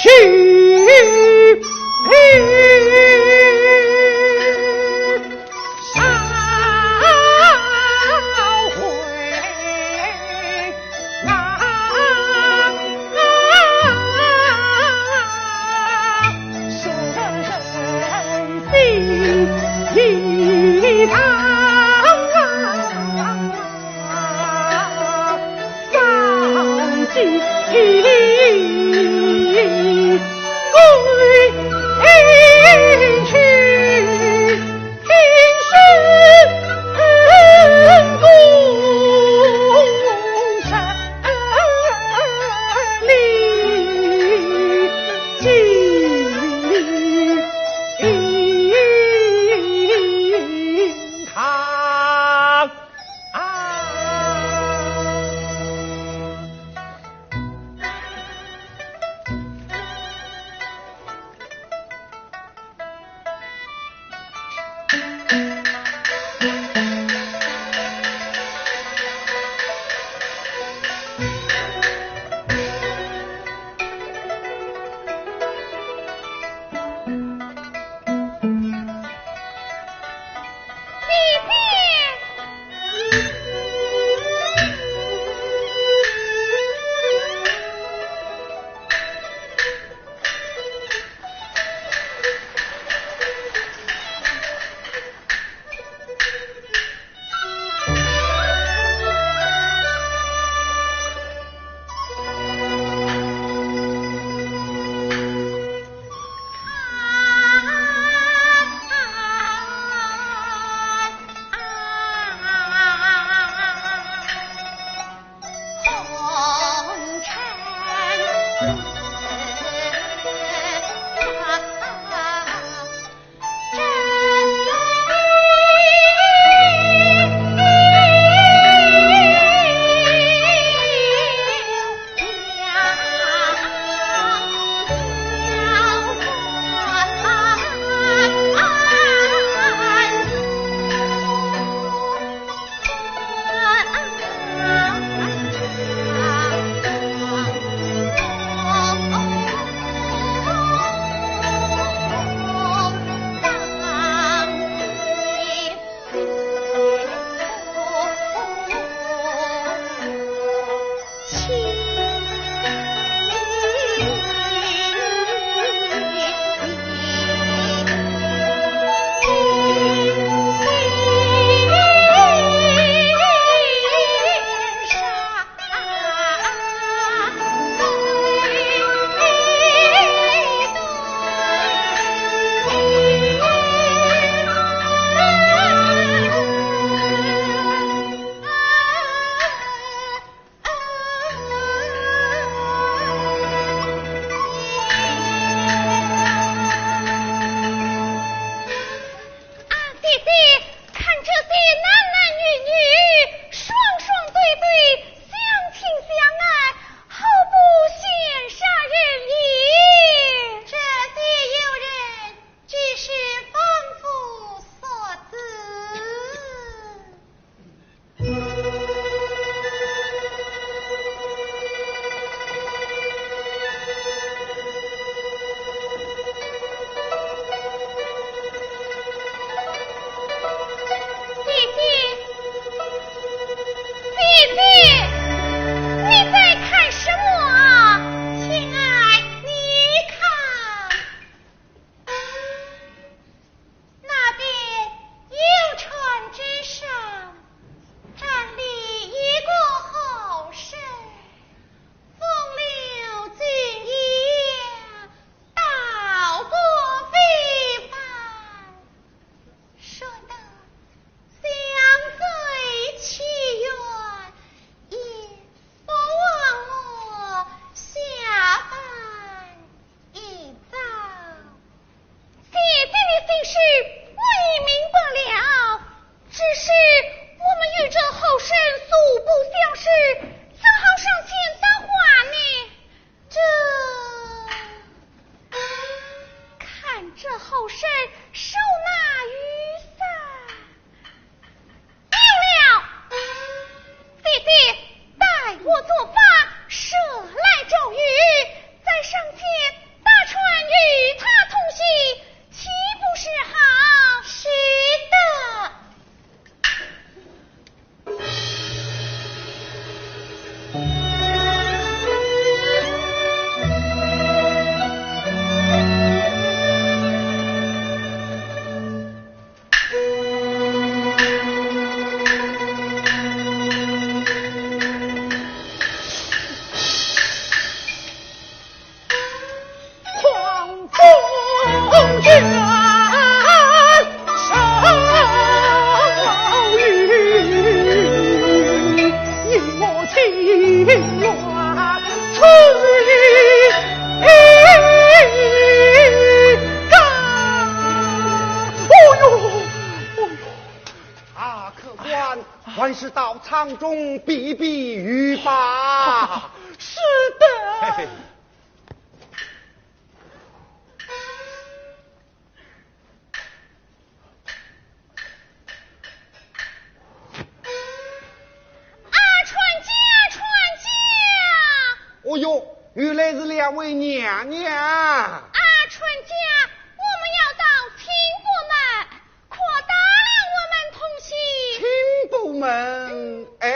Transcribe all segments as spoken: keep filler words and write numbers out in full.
去。舱中避避雨吧。是的。嘿嘿。啊，船家，船家！哦哟，原来是两位娘娘。啊，船家，我们要到清波门，可搭了我们同行。清波门？哎，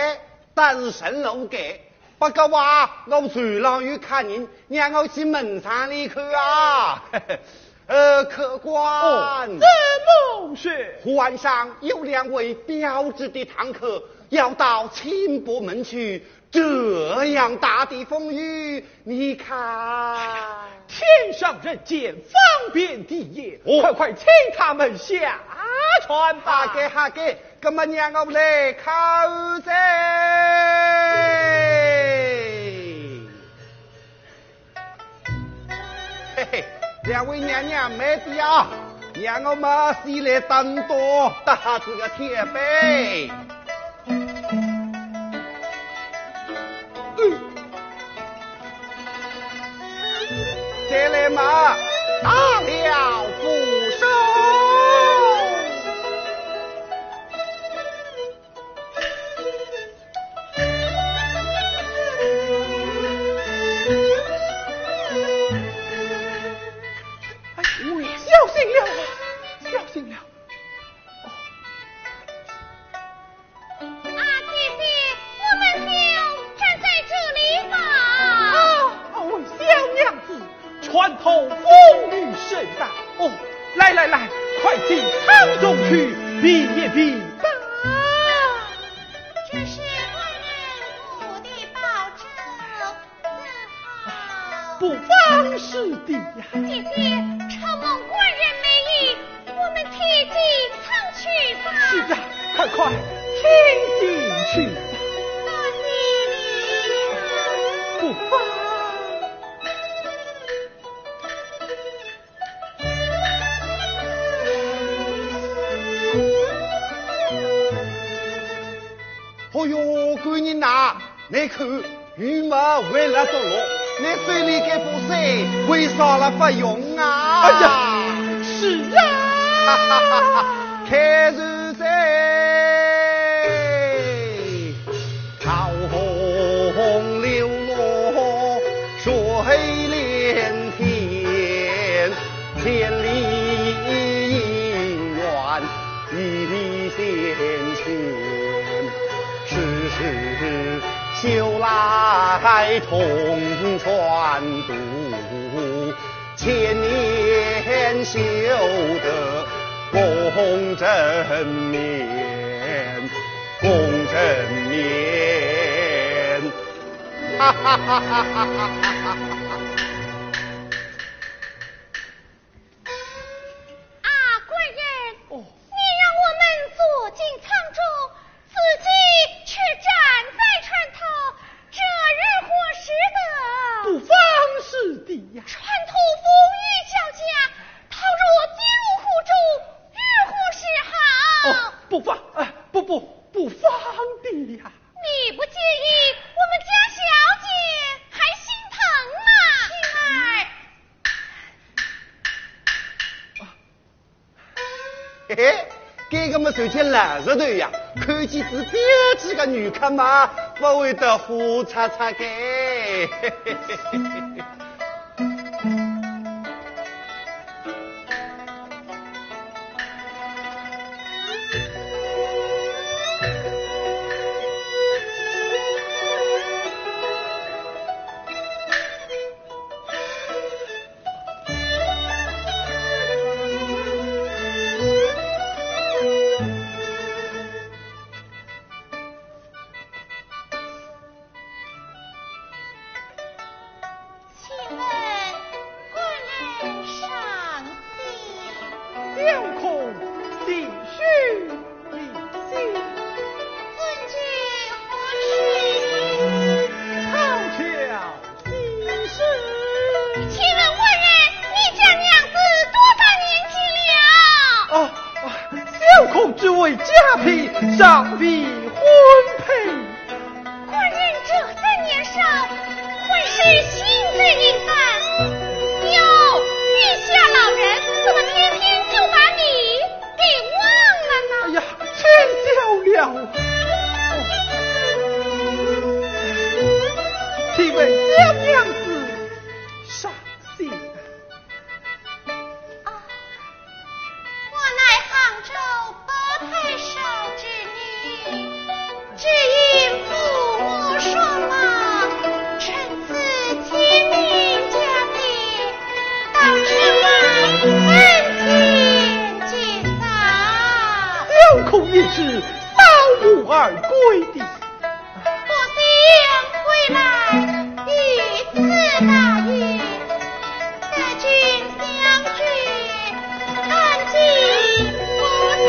但是顺路个。不过啊，我船浪有客人，让我去门上里去啊。呃，客官。哦，怎么说？晚上有两位标致的堂客要到清波门去，这样大的风雨，你看。天上人间，方便地也，哦。快快请他们下船吧。好个，好个，那么让我来看哉。 嘿嘿，两位娘娘慢点啊，让我们先来打打，打下这个天呗。嗯。再来嘛，打了扶手。 哎，小心了啊，小心了。啊，姐姐，我们就站在这里吧。啊，哦，小娘子，船头风雨甚大。哦，来来来，快进舱中去避一避吧。这是官人我的保证，怎好？不妨事的呀。姐姐，承蒙官人美意，我们且进舱去吧。是的，快快，请进去吧。多谢你。不妨。 哦哟，官人呐，你看，雨嘛还辣落落，你手里这把伞为啥了不用啊？哎呀，是啊。看是谁，桃红柳绿水连天，千里姻缘 一线牵，世事休来同船渡，千年修得共枕眠，共枕眠。哈哈哈哈哈哈！ 啊，官人，哦。你让我们坐进舱中，自己却站在船头，这如何使得？不妨事的呀。船头风雨交加，倘若跌落湖中，如何是好？哦，不妨，哎，不，不，不妨的呀。你不介意，我们家小姐还心疼啊。青儿， 嘿嘿，这个么算起来是对呀，看见仔标致个女客嘛，不会得火擦擦个。请问官人上姓？小空弟兄 李姓。尊称何氏？曹操李氏。请问官人，你家娘子多大年纪了？啊，啊，小空只为佳姦，尚未婚配。归的。不想归来，一次大雨，得尽将军安静不息。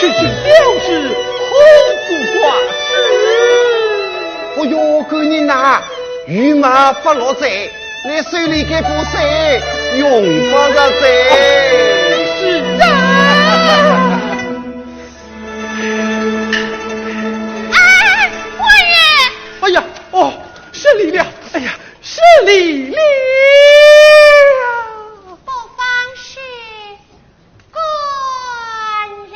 这件小事可不怪之。哦哟，官人呐，雨嘛不落在，你手里这把伞用不着在。是啊。 哎，官人！哎呀，哦，失礼了，哎呀，失礼了。不妨事，官人。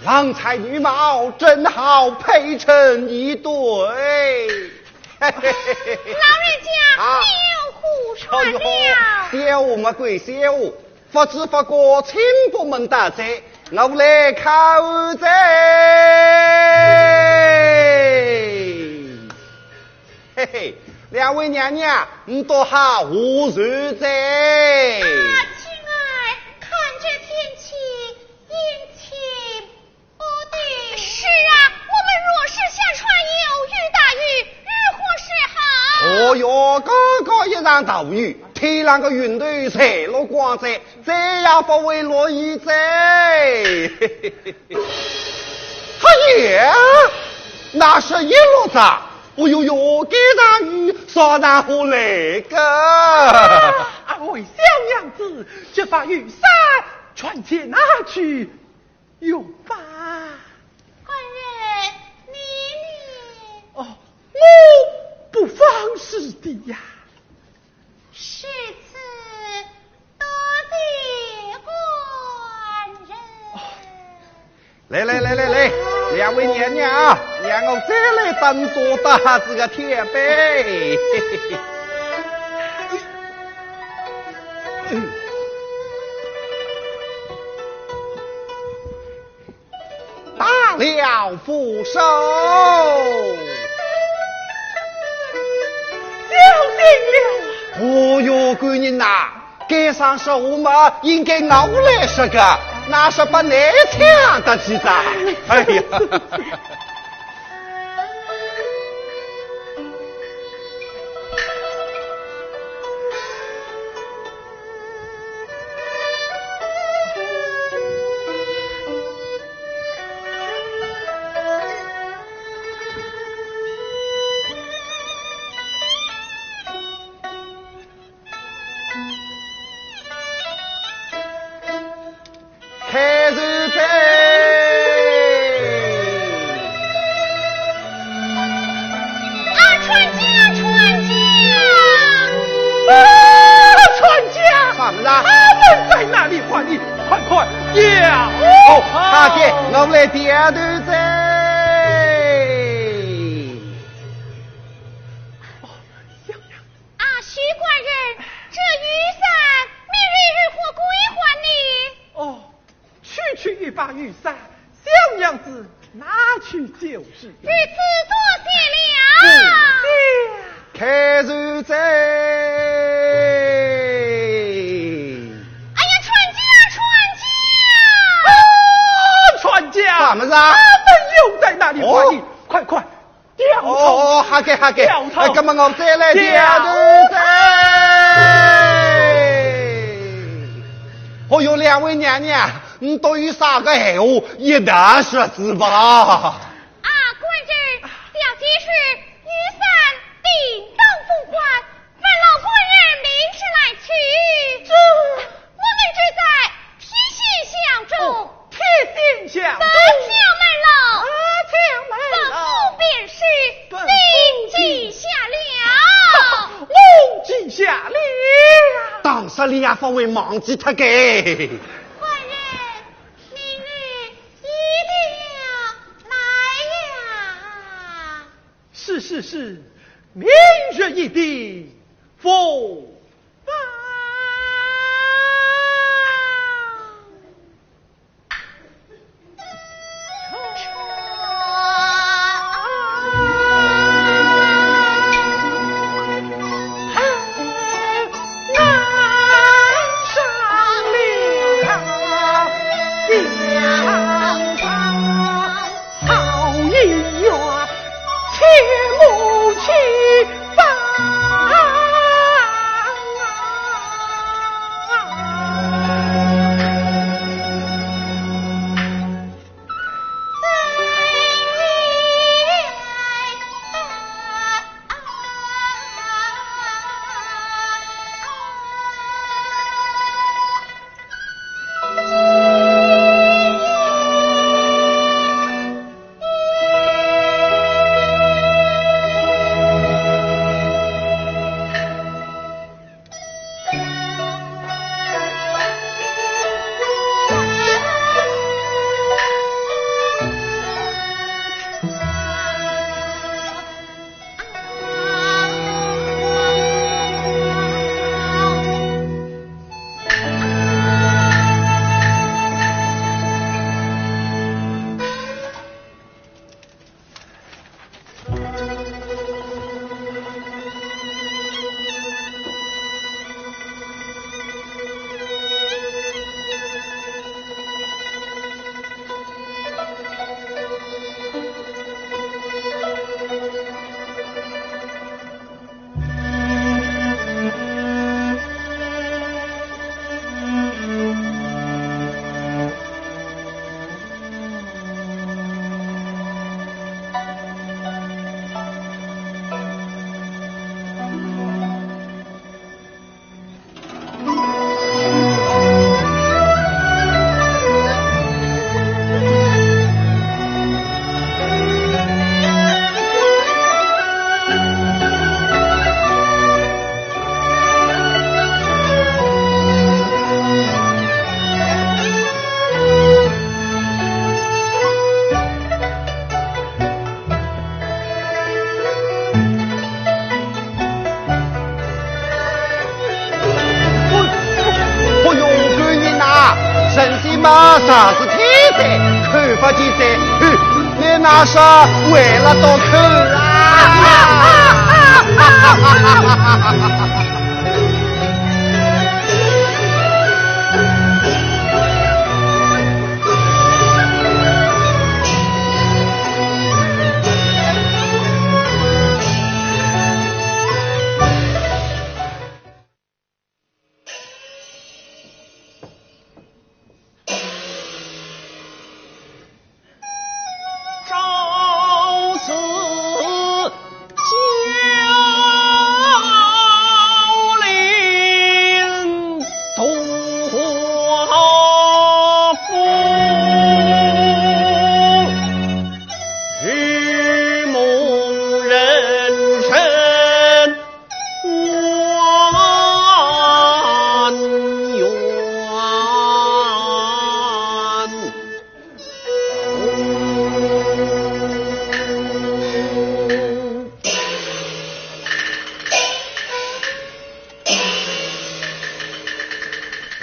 郎才女貌，正好配成一对。老人家，啊，你又胡说了。哎呦，笑话么归笑话，不知不觉清波门到哉，我来看候哉。嘿嘿，两位娘娘，你倒好下船哉。啊，青儿，看这天气，阴晴不定。是啊，我们若是下船游鱼打鱼，如何是好？哦哟，刚刚一场大雨，天上个云头侪落光哉，再也不会落雨哉。哎呀，那是一落着，哦哟哟，该场雨啥场化来个？啊，二位小娘子，这把雨伞全且拿去用吧。官人，你呢？哦，我不妨事的呀。是此多谢官人。哦，来来来来来，两位娘娘啊，让我再来打多打这个天呗。打了不收。小心了。哦哟，官人呐，该场说话嘛，应该我来说个，那是把你抢得去的。哎呀。开船呗！啊，船家，船家！啊，船家！怎么了？他们在那里划鱼，快快叫！哦，阿爹，我来点头哉。哦，小娘 啊，许官人，这雨伞明日如何归还呢？哦，区区一把雨伞，小娘子拿去就是了。如此多谢了。多谢。开船哉！哎呀，船家，船家！啊，船家！怎么着？他们又在那里划鱼，哦，快快 掉头。哦，好个，好个。掉头。哎，那么我再来掉头哉。掉头。哦哟，两位娘娘，你都有啥个闲话，一道说是吧？啊，官人，小姐是雨伞叮当不还，烦劳官人明日来取。这，我们只在 提醒小众。哦，提醒小众。本小门楼。啊，小门楼。吩咐便是，本府。你记下了。我记下了。当时你也不会忘记他个。官人，明日一定要来呀。是，是，是，明日一定奉 好一月，切莫去吧。啥事体哉？看勿见哉，哼，你哪说为了多看啊？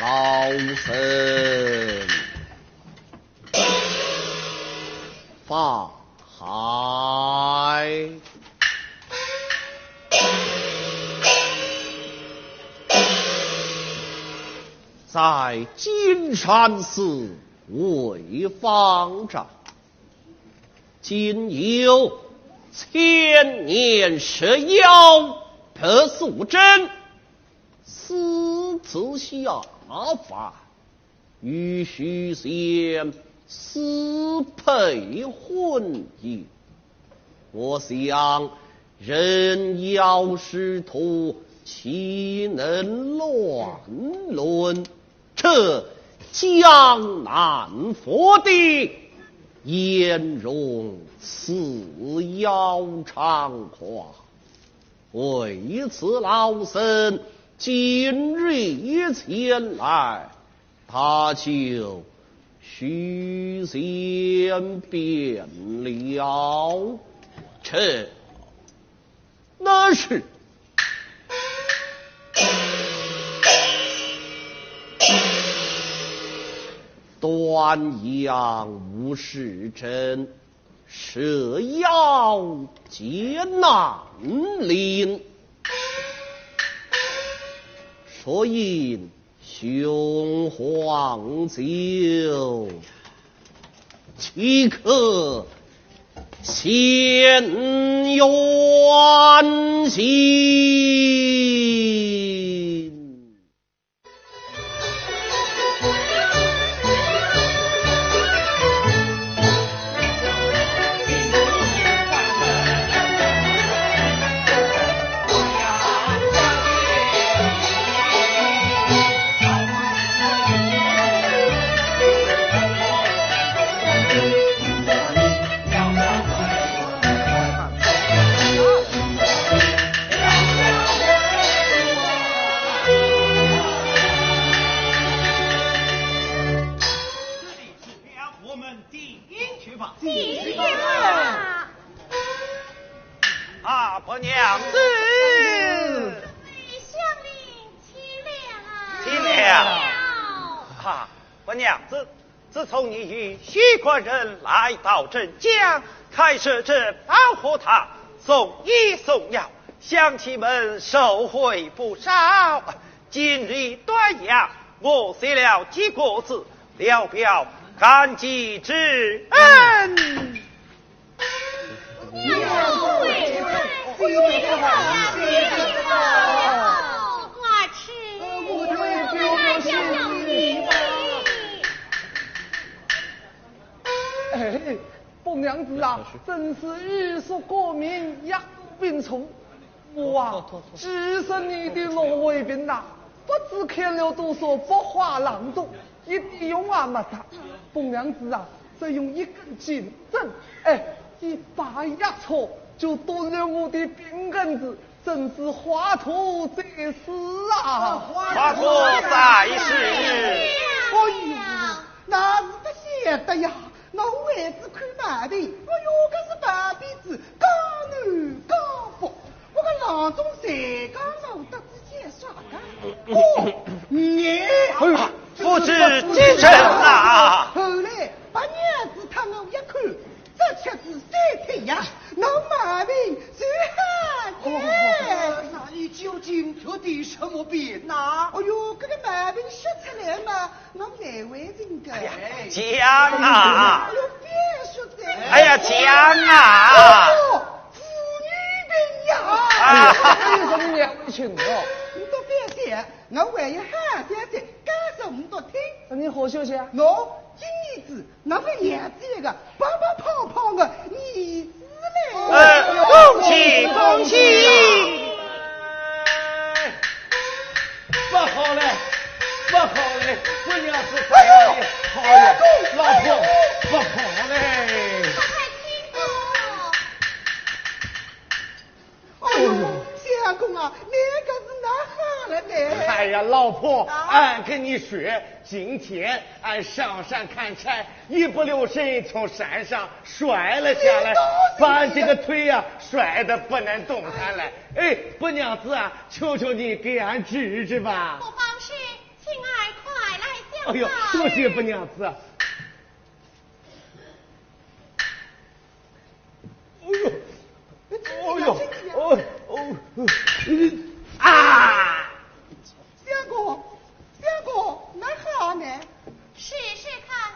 老身方海在金山寺 为方丈，今有千年蛇妖白素贞，私自下凡，与许仙私配婚姻。我想，人妖师徒岂能乱伦？ 这江南佛地，焉容此妖猖狂？为此老身今日前来，搭救许仙便了。这 那是断阳无时辰，蛇妖劫难临，所以 雄黄酒，岂可前缘行？ 我们进去吧。进去吧。啊，白娘子。哎，香菱，起来啊。起来啊。啊，白娘子，自从你与许官人来到镇江，开设这保和堂，送医送药，乡亲们受惠不少。今日端阳，我写了几个字， 聊表感激之恩。哎，白娘子啊，真是医术高明，药到病除。 我啊，寄生你的罗胃病呐，不知看了多少白花郎中，一点用也没得。白娘子啊，只用一根金针，哎，一把药草就断了我的病根子，真是华佗在世啊！华佗在世。哎呦，那是不晓得呀。 我为仔看毛病，哎哟，可是毛病子讲南讲北，我个郎中才刚弄得仔介啥个？哦，你，哎呦，不知几成啊？讲啊！哎呦，别说这个。哎呀，讲啊！哎呦，妇女病呀！啊！哎呦，说你娘亲哦。你都别讲，我还有好消息，告诉你都听。那你好消息啊？喏，今年子，我们娘子一个白白胖胖的儿子嘞。哎，恭喜恭喜！ 不好嘞，不好嘞，不娘子，哎呦，好呀，老婆，不好嘞。快听哦。哎呦，相公啊，你可是哪哈了呢？哎呀，老婆，啊？俺跟你说，今天俺上山砍柴，一不留神从山上摔了下来，你倒是把这个腿呀，摔得不能动弹了。哎，不娘子啊，求求你给俺治治吧。不妨事，请快来相哎呦，多谢不娘子啊。哎呦，哎呦，哦，哦，啊！相公，相公，哪哈呢？试试看。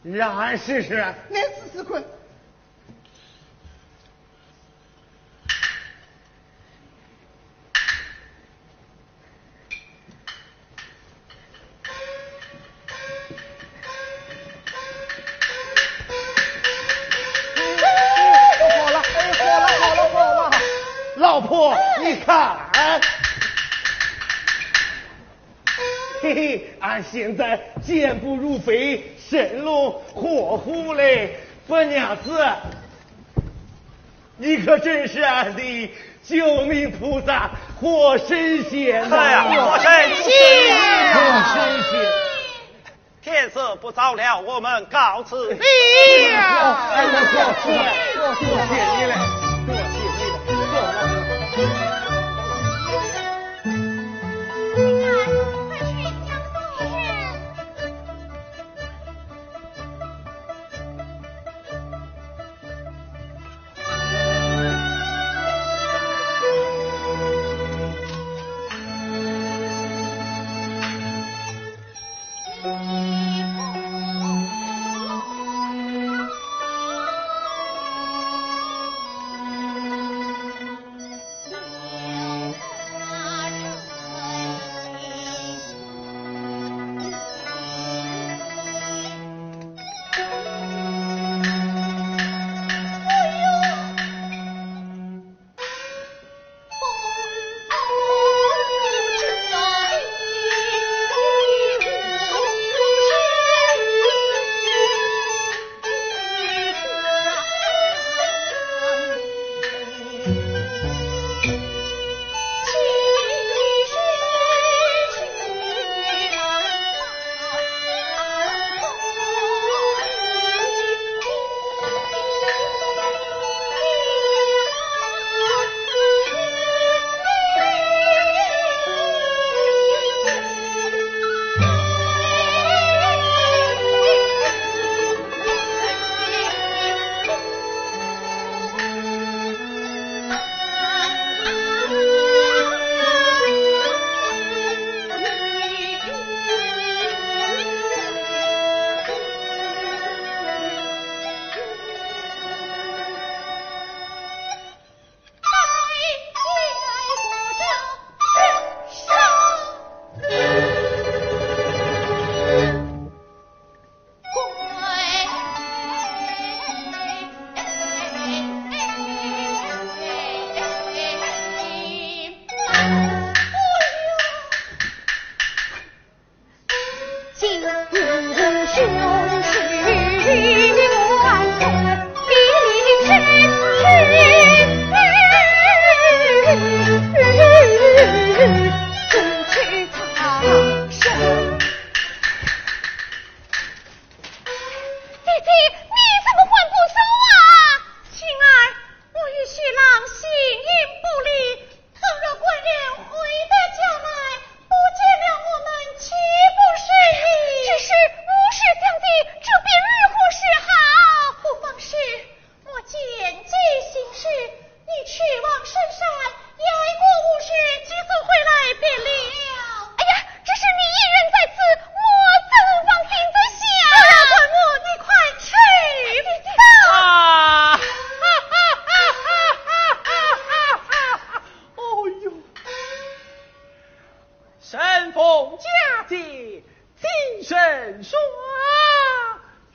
让俺试试。你试试看。好了，哎，好了，好了，好了。老婆，你看。嘿嘿，俺现在健步如飞，生龙活虎嘞。不娘子，你可真是俺的救命菩萨，活神仙呐！哎呀，活神仙！活神仙！天色不早了，我们告辞了。哎呀，多谢，多谢你了，多谢你了。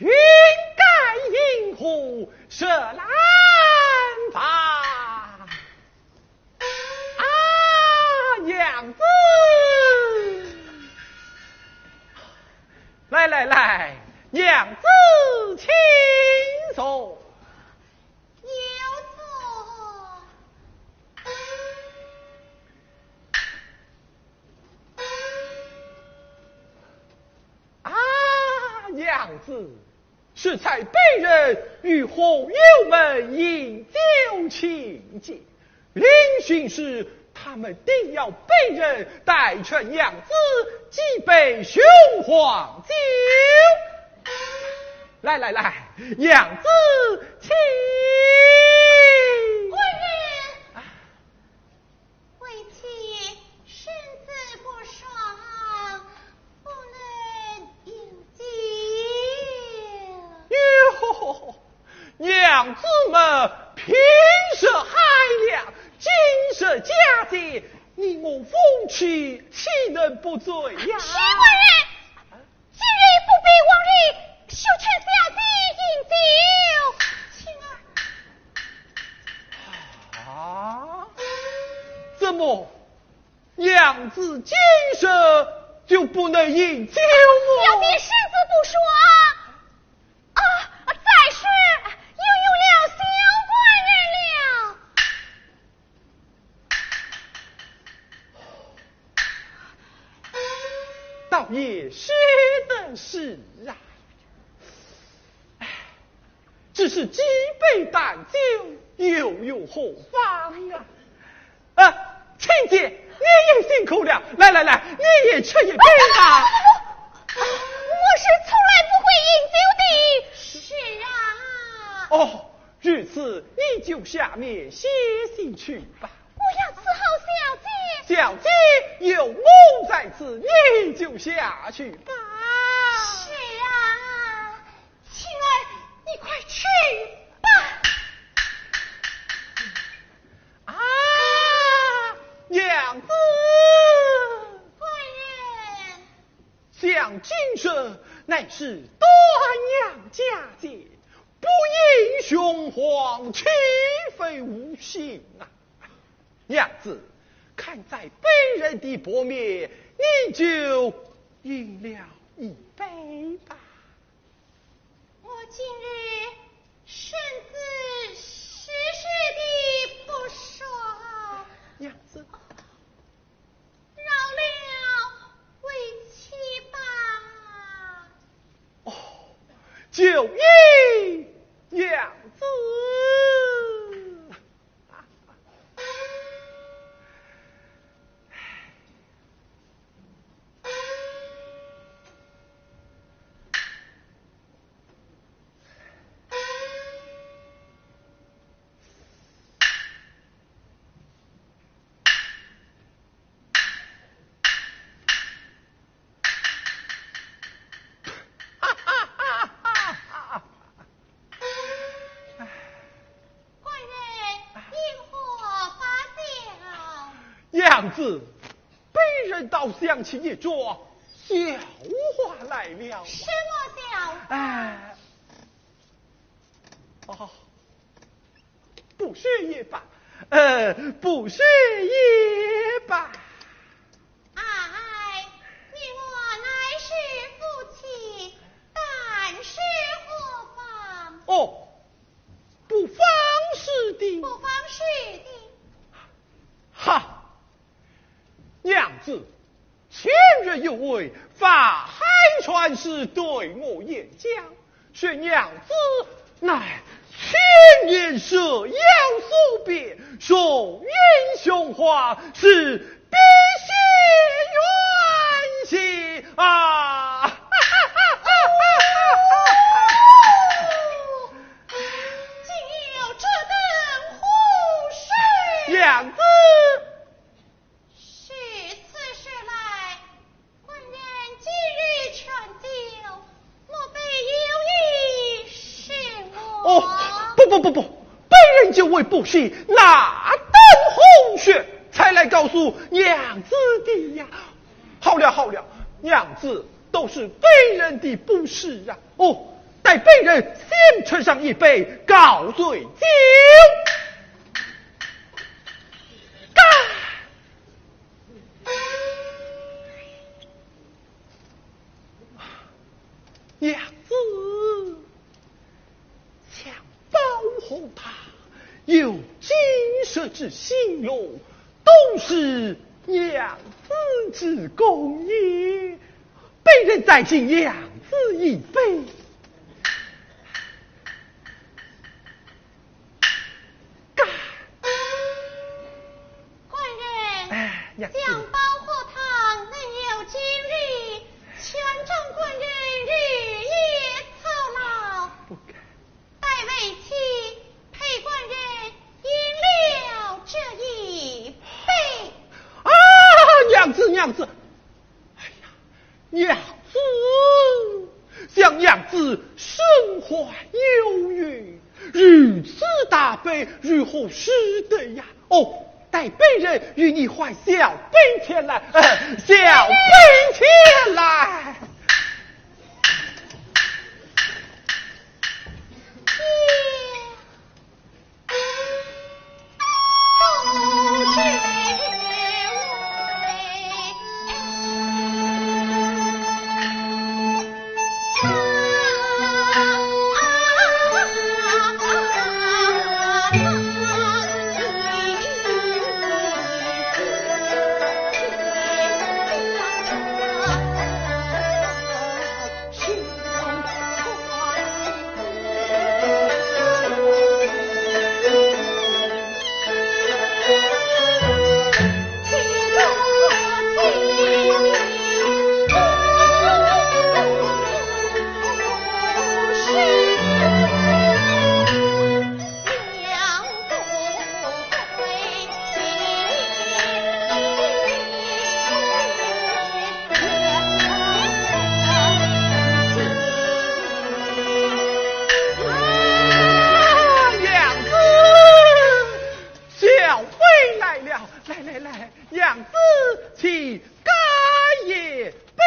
云盖银河石栏旁。啊，娘子！来来来，娘子请坐。有座。啊，娘子，适才卑人与好友们饮酒庆节，临行时他们定要卑人代劝娘子几杯雄黄酒。来来来，娘子请。官人。啊， 为妻身子不爽，不能饮酒。哟，娘子嘛，平日贤良，今日佳节，你我夫妻岂能不醉呀？许官人， 今日不比往日，休劝小姐饮酒。青儿。啊？怎么，娘子今日就不能饮酒么？小姐身子不爽，啊，再说又有劳小官人了。 倒也是的是啊。唉，只是几杯淡酒，又有何妨啊？啊，青姐，你也辛苦了，来来来，你也吃一杯吧。我是从来不会饮酒的。是啊。哦，如此你就下面歇息去吧。我要伺候小姐。小姐有我在此，你就下去吧。是啊，青儿，你快去吧。啊，娘子！官人。想今日乃是端阳佳节，不饮雄黄，岂非无兴啊？ 娘子，看在卑人的薄面，你就饮了一杯吧。我今日身子实实的不爽。娘子。饶了为妻吧。哦，就依娘子。官人，饮何花酒？娘子，卑人倒想起一桩笑话来了。什么笑话？哎，哦，不说也罢，呃，不说也罢。 哎，你我乃是夫妻，但是何妨？哦，不妨事的。不妨事的。哈，娘子，前日有位法海传师对我演讲， 说娘子乃青年蛇妖所变，雄黄是辟邪元气啊！竟有这等胡说！娘子， 如此说来，官人今日劝酒，莫非有意试我？哦，不不不不，卑人酒味不兴，哪等胡说，才来告诉娘子的呀。好了好了，娘子，都是卑人的不是啊。哦，待卑人先吃上一杯告罪酒。干！娘子，想保和他有几十只新罗，都是娘子之功也。卑人再敬娘子一杯。干！官人，哎，娘子。想保和他能有今日，全仗官人日夜操劳。不敢。待为妻陪官人饮了这一杯。啊，娘子，娘子，哎呀，娘子，想娘子身患忧郁，如此大杯如何使得呀？哦，待卑人与你换小杯前来，呃，小杯前来。啊，娘子，小杯来了，来来来，娘子，请干一杯。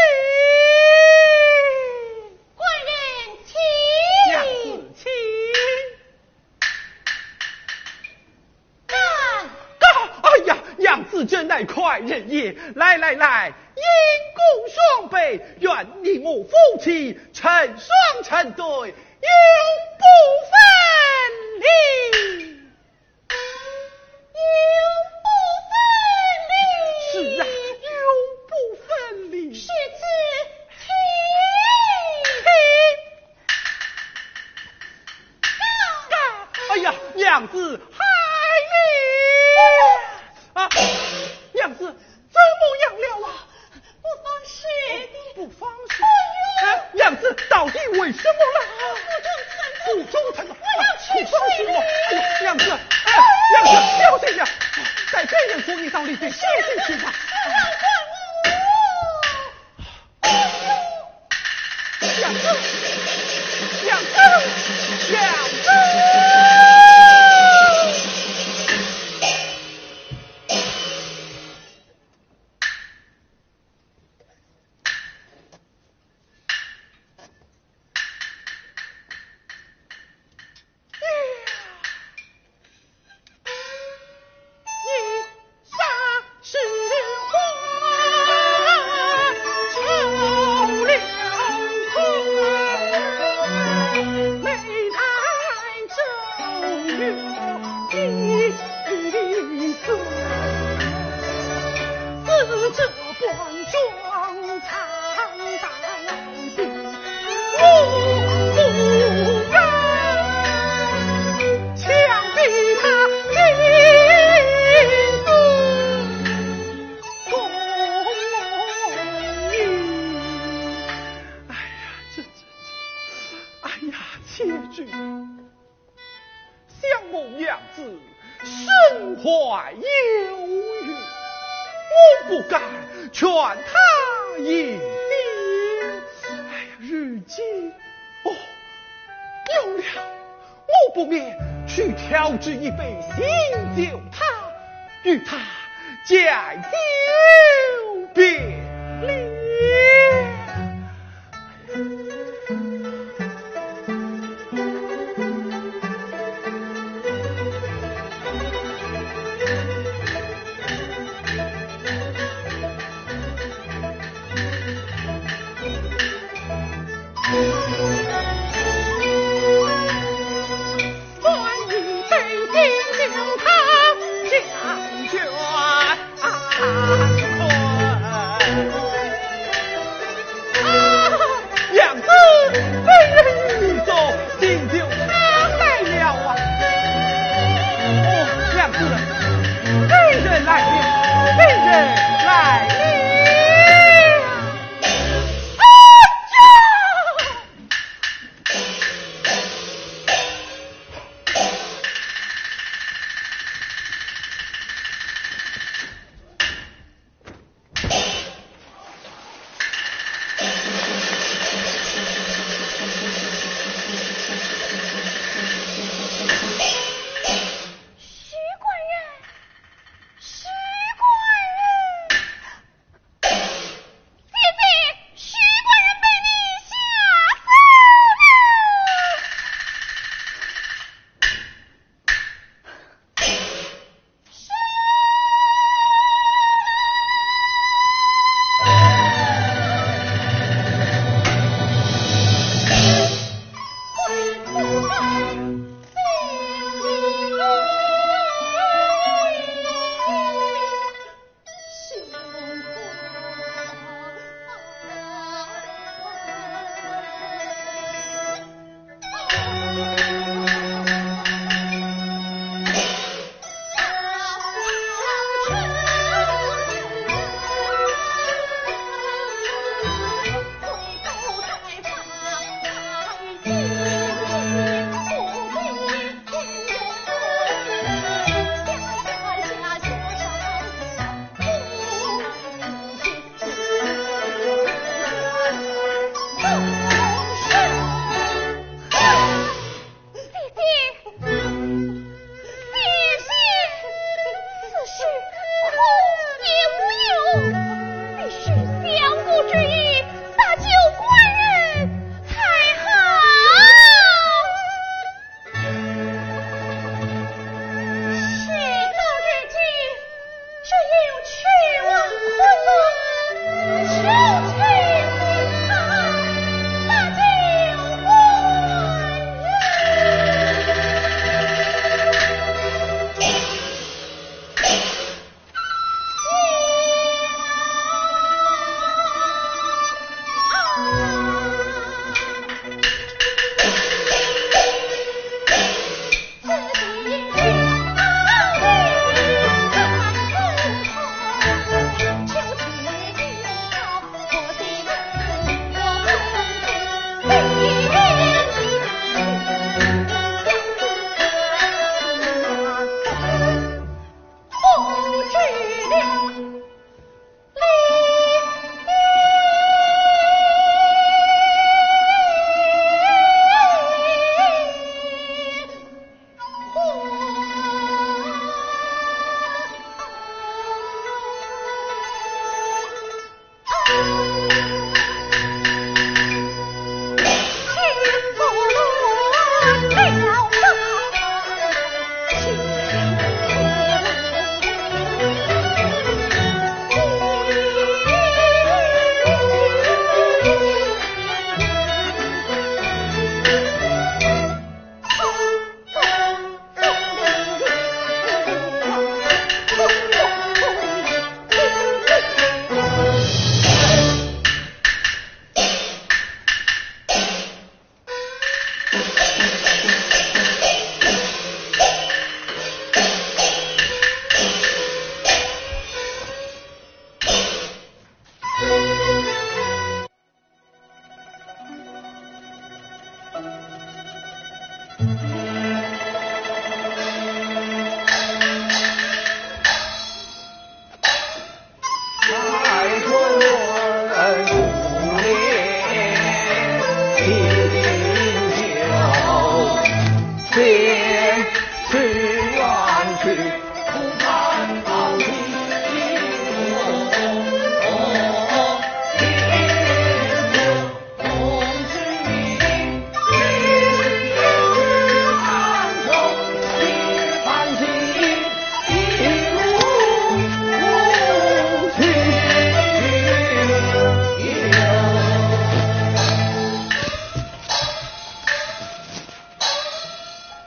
官人请。娘子请。干！干！哎呀，娘子真乃快人也！来来来，饮共双杯，愿你我夫妻成双成对，永不分离。永不分离。是啊，永不分离。是此情。情。 哎呀，娘子，害了！啊，娘子，怎么样了啊？不妨事的。不妨事。哎，娘子，到底为什么了？腹中疼痛。腹中疼痛。我要去。不妨事了。哎呀，娘子，哎，娘子，小心点。待卑人扶你到里边休息去吧。不要管我。 娘子，娘子，娘子！哎呀，这，这，这，哎呀，且住！想我娘子身患忧郁，我不敢劝她饮酒。哎呀，如今，哦，有了，我不免去调制一杯新酒，她与她借酒别离。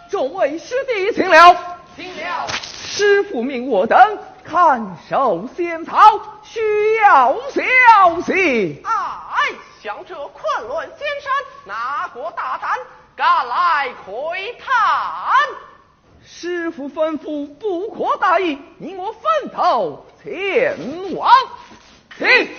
众位师弟，请了。请了。师父命我等看守仙草，需要消息。哎，想这昆仑仙山，哪个大胆，敢来窥探？师父吩咐，不可大意，你我分头前往。请。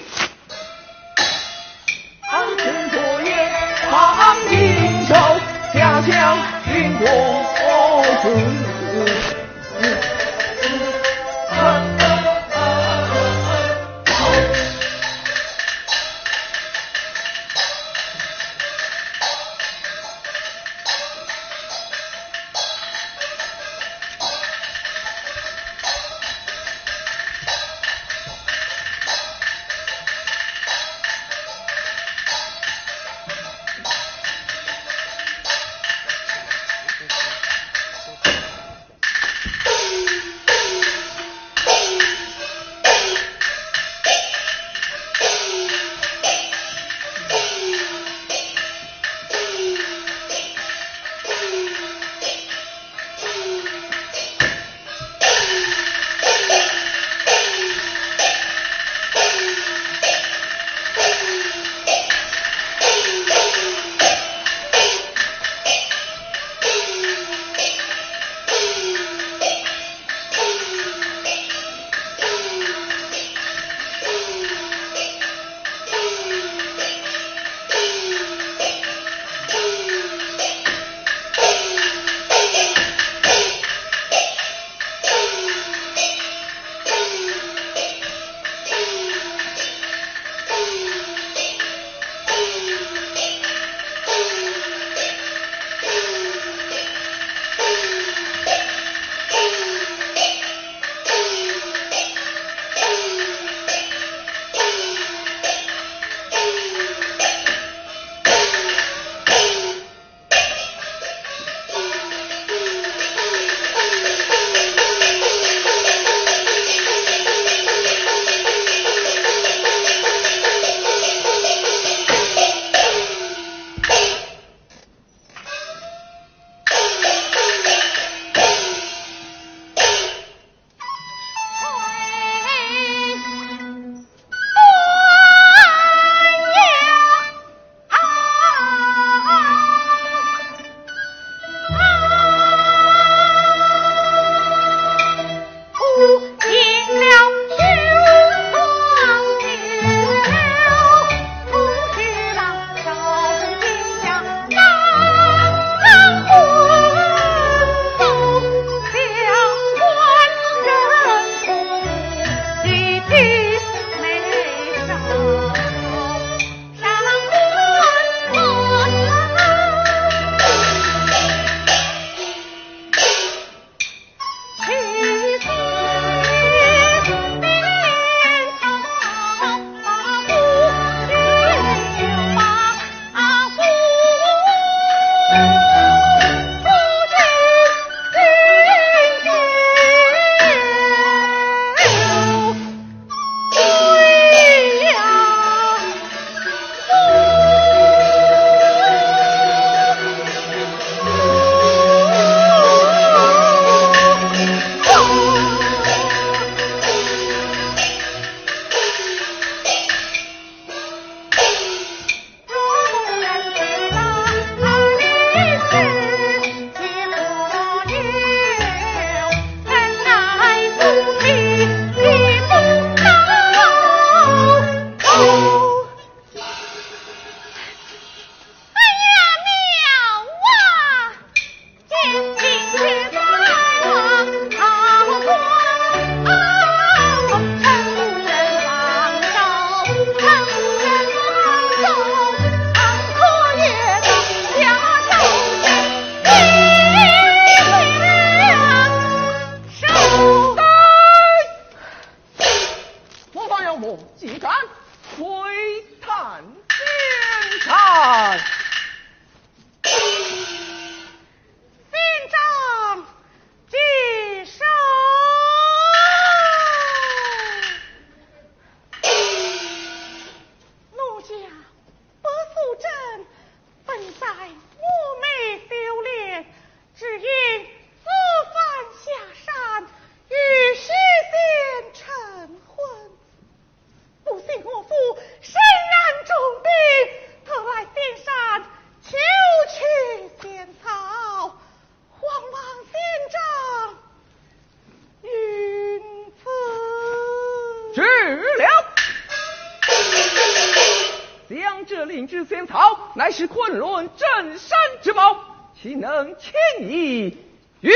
昆仑镇山之宝，岂能轻易与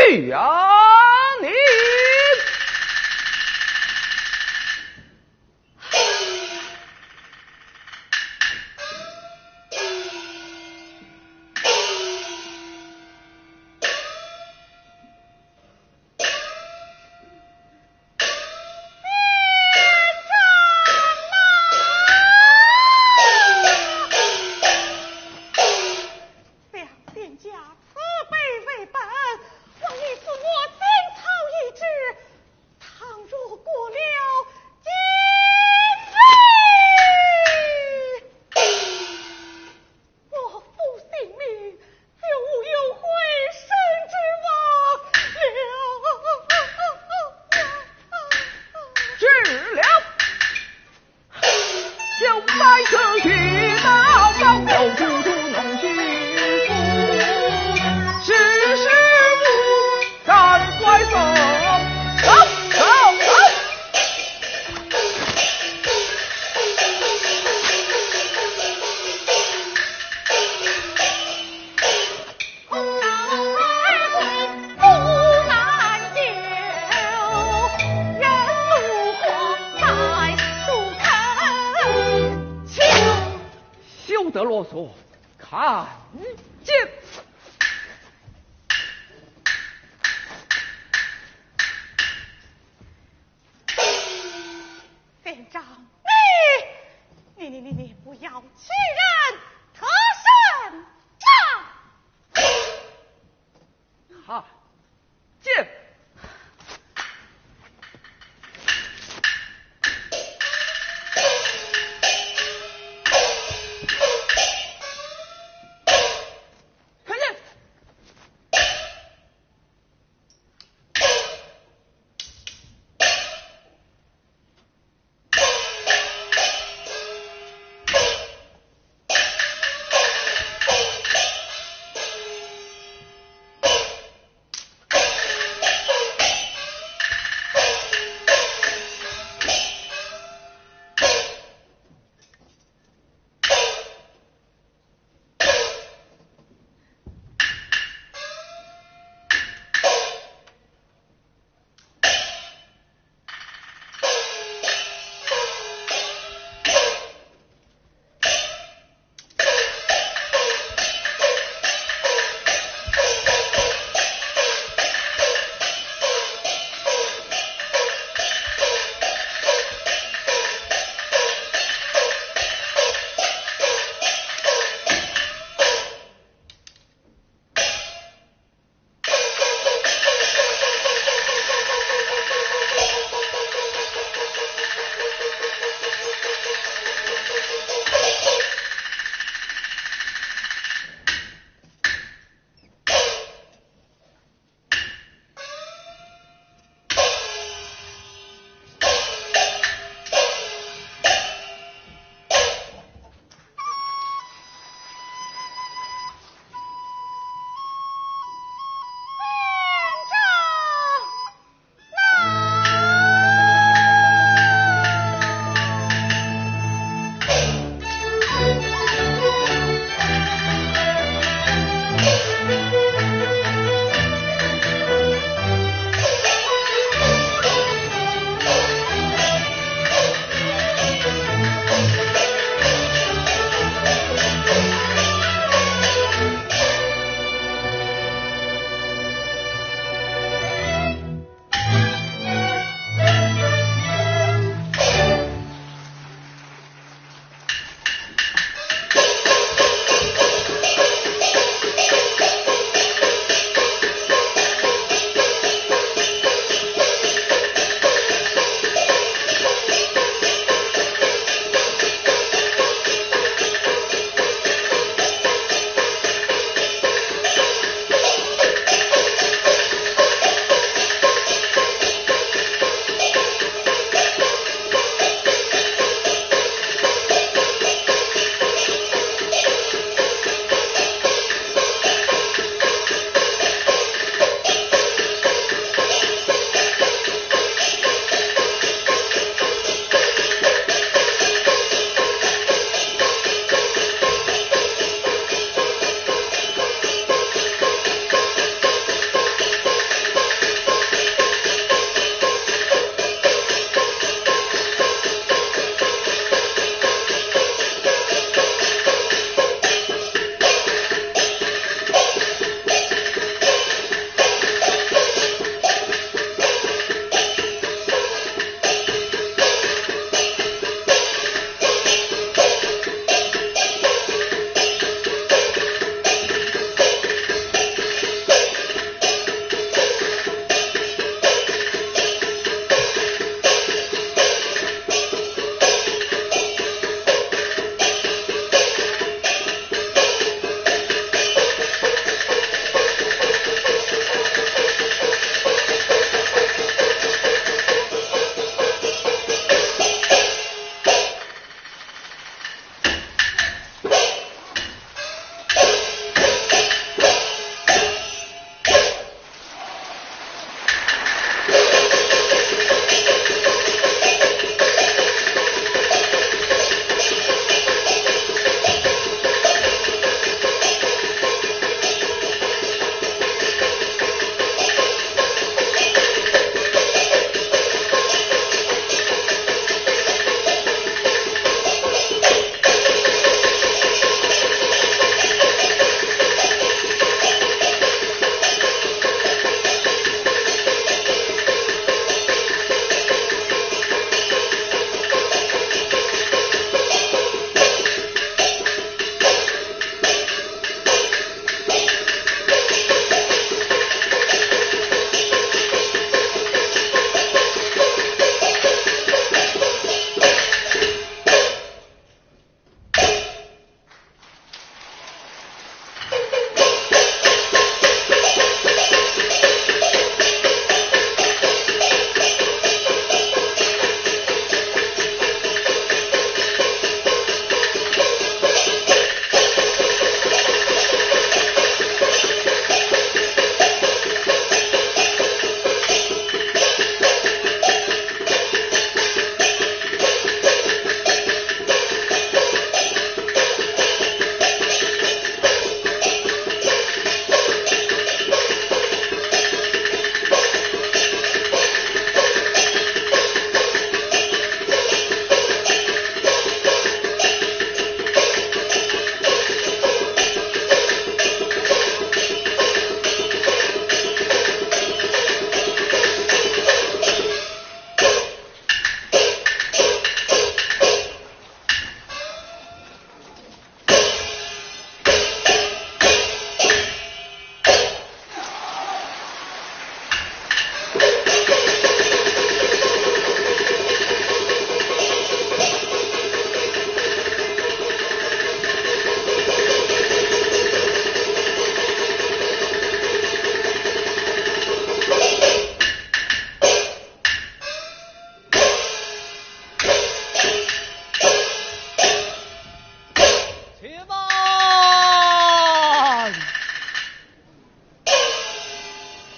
你？休得啰嗦，看剑。院长，你，你，你，你不要欺人太甚啊！看剑。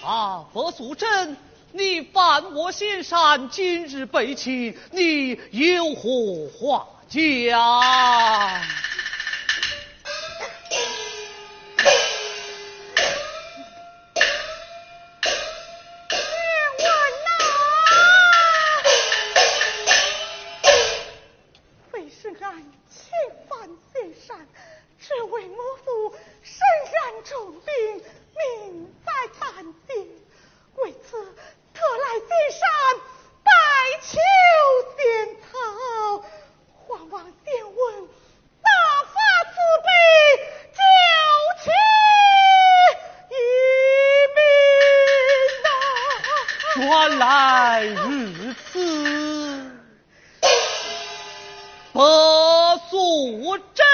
啊，白素贞，你犯我仙山，今日被擒，你有何话讲？冤枉啊！非是俺侵犯仙山，只为我父身染重病，命在旦夕，为此特来仙山拜求仙草，还望仙翁大发慈悲，救其一命啊！原来如此。 白素贞，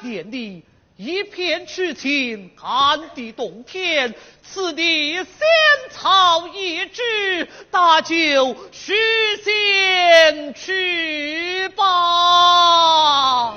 念你一片痴情，暗地洞天，赐你仙草一枝，搭救许仙去吧。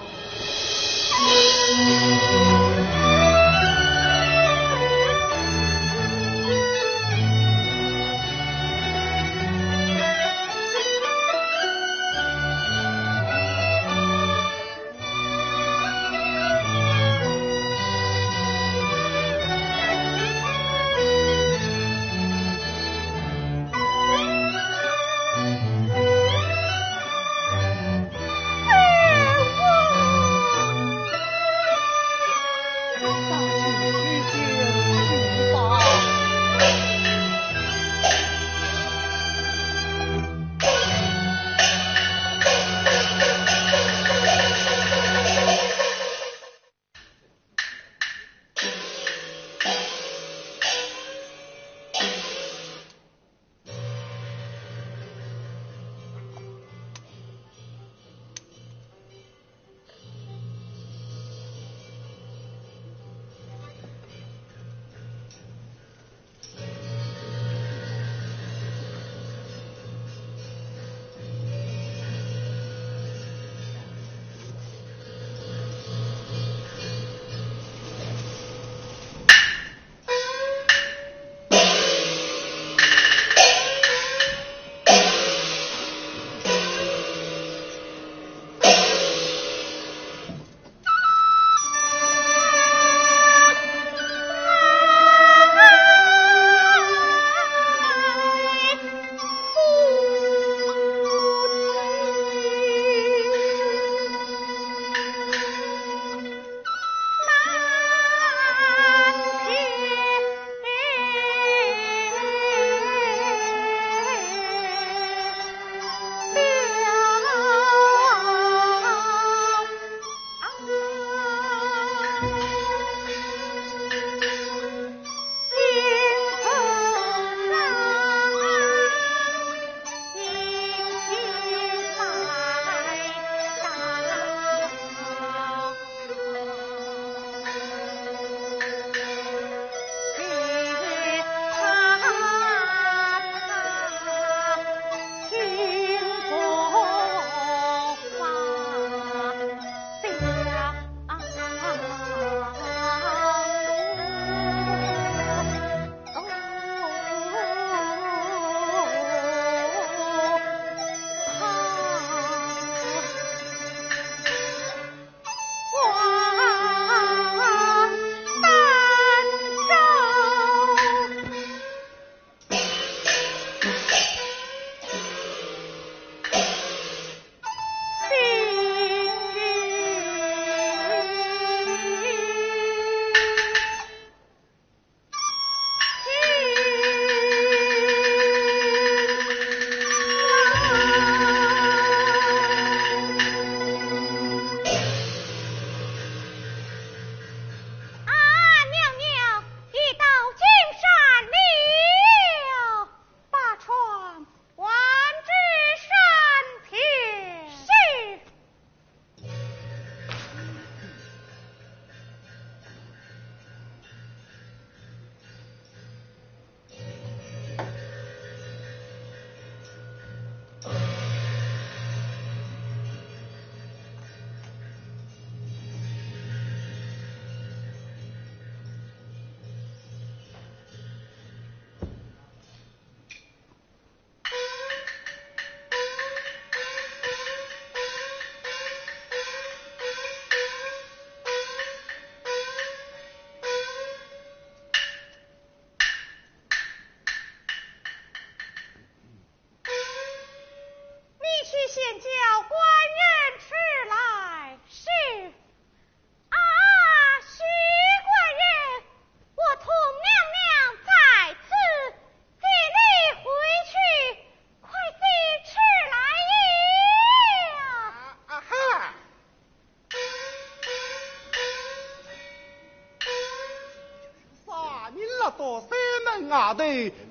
到山门外头，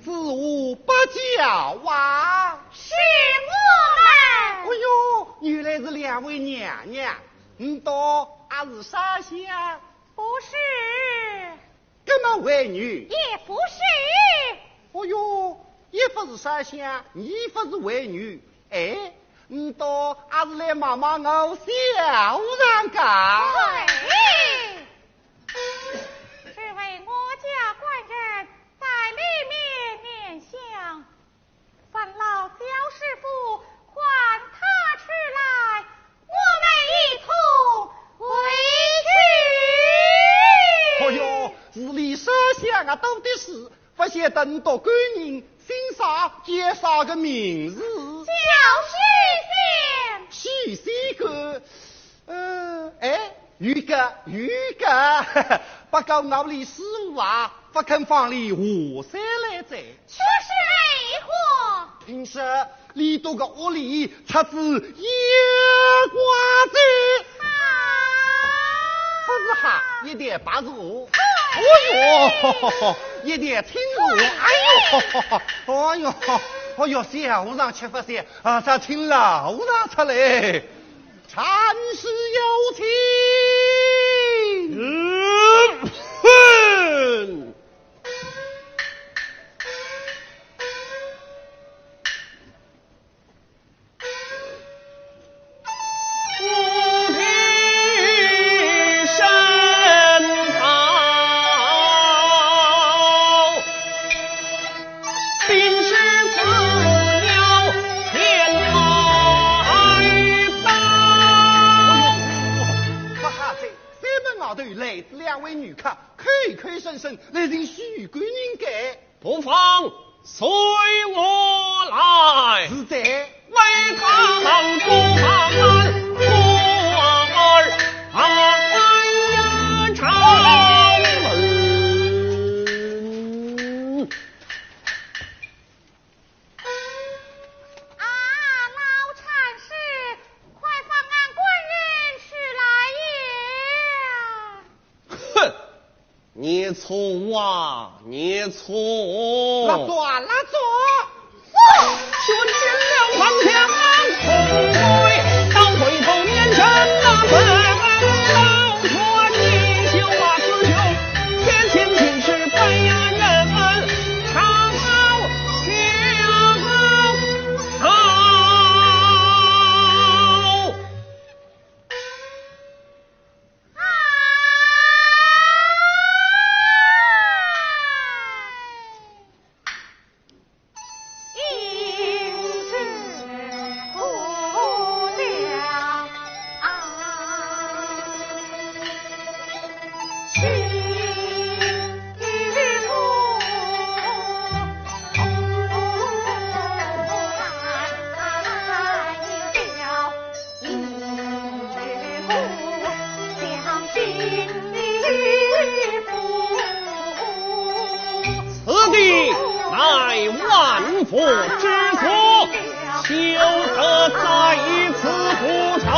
是我不叫啊。是我们。哎哟，原来是两位娘娘，你倒阿是烧香？不是。搿么为女？也不是。哦哟，也不是烧香，也不是为女，哎，你倒阿是来望望我小丈个？对。 只为我家官人在里面拈香，烦劳焦师傅唤他出来，我们一同回去。哦哟，是里烧香啊，到底是不晓得你到官人姓啥叫啥个名字？叫许仙。许仙个，呃，哎，有个，有个，不过我里师傅啊，不肯放里下山来哉。确实为何？听说里头个屋里插仔野瓜子。啊？不是哈，一点白茶。哦哟，一点青茶。哎哟，哦哟，哦哟，小和尚吃不消啊，啥请老和尚出来。 参事有请。嗯，哼。不好哉，山门外头来仔两位女客，口口声声来寻许官人个。不妨随我来。是哉。啊，老禅师，快放俺官人出来呀！哼，你错啊，你错。拉倒，拉倒。 此地乃万佛之所，休得在此胡谈。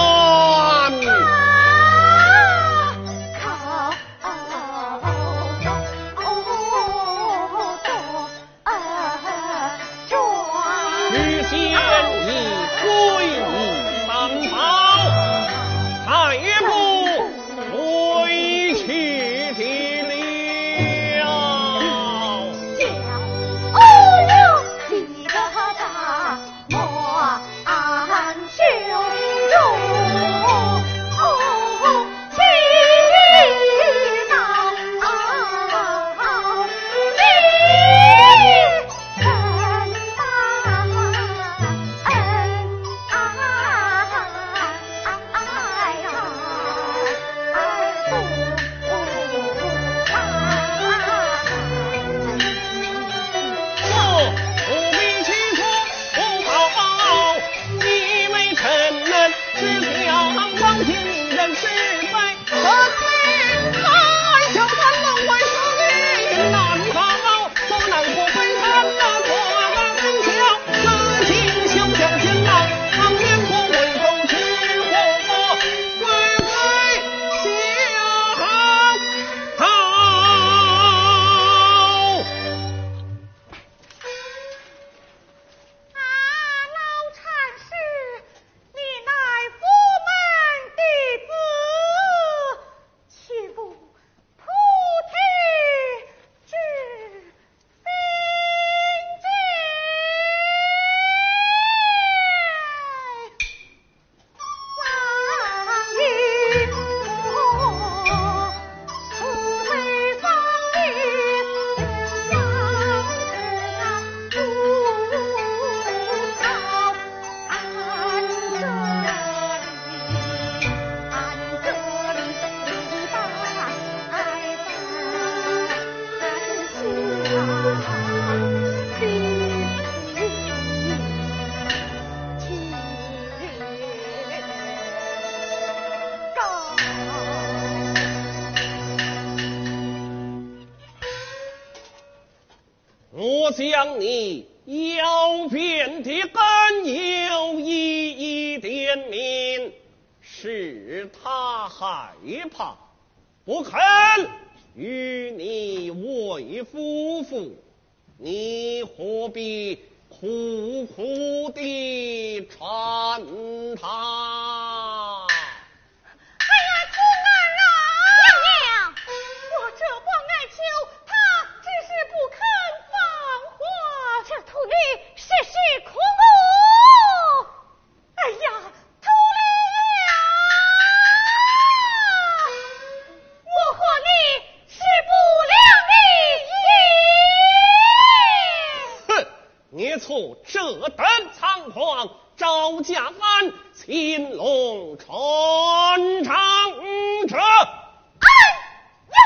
我将你腰边的肝油一一点明，使他害怕，不肯与你为夫妇，你何必苦苦地缠他？哎呀，青儿啊！娘娘，我这般哀求他，只是不肯放话。这土地是谁苦我？哎呀，土地呀！我和你是不良的人。哼！ 你出这等猖狂，招架犯，青龙穿肠者。哎呀！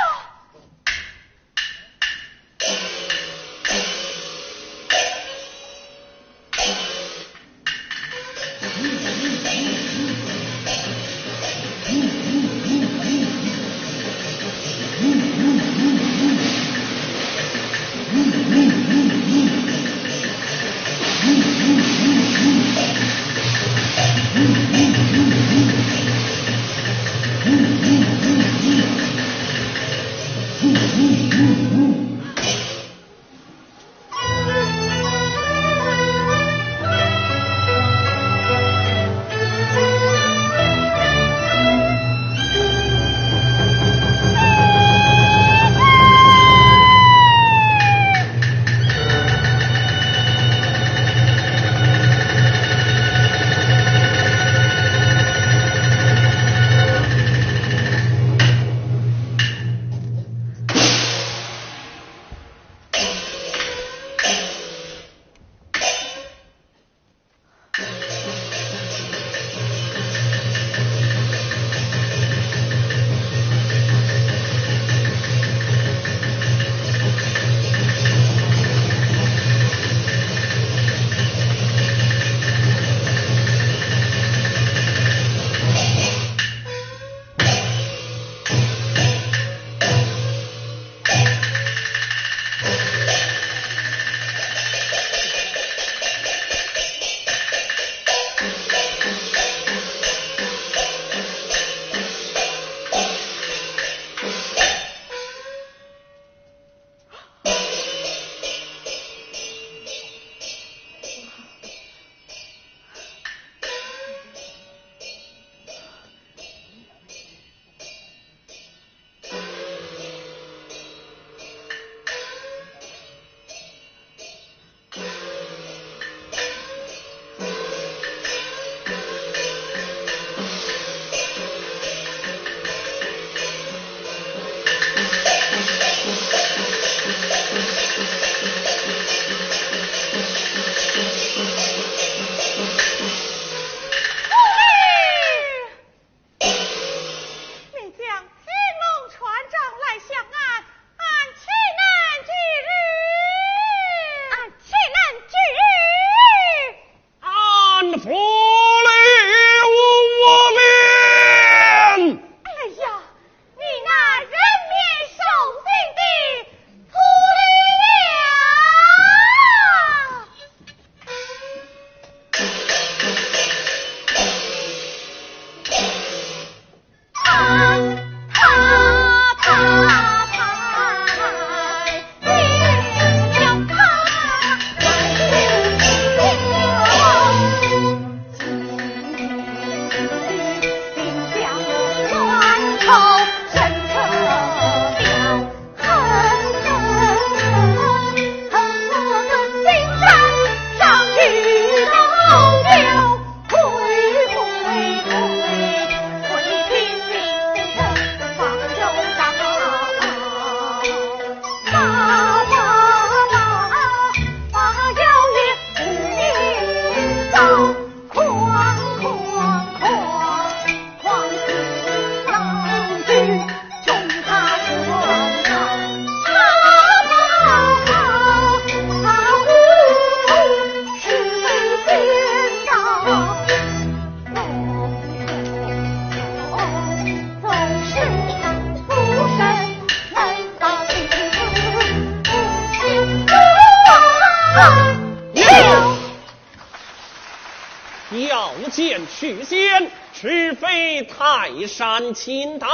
许仙，是非泰山倾倒，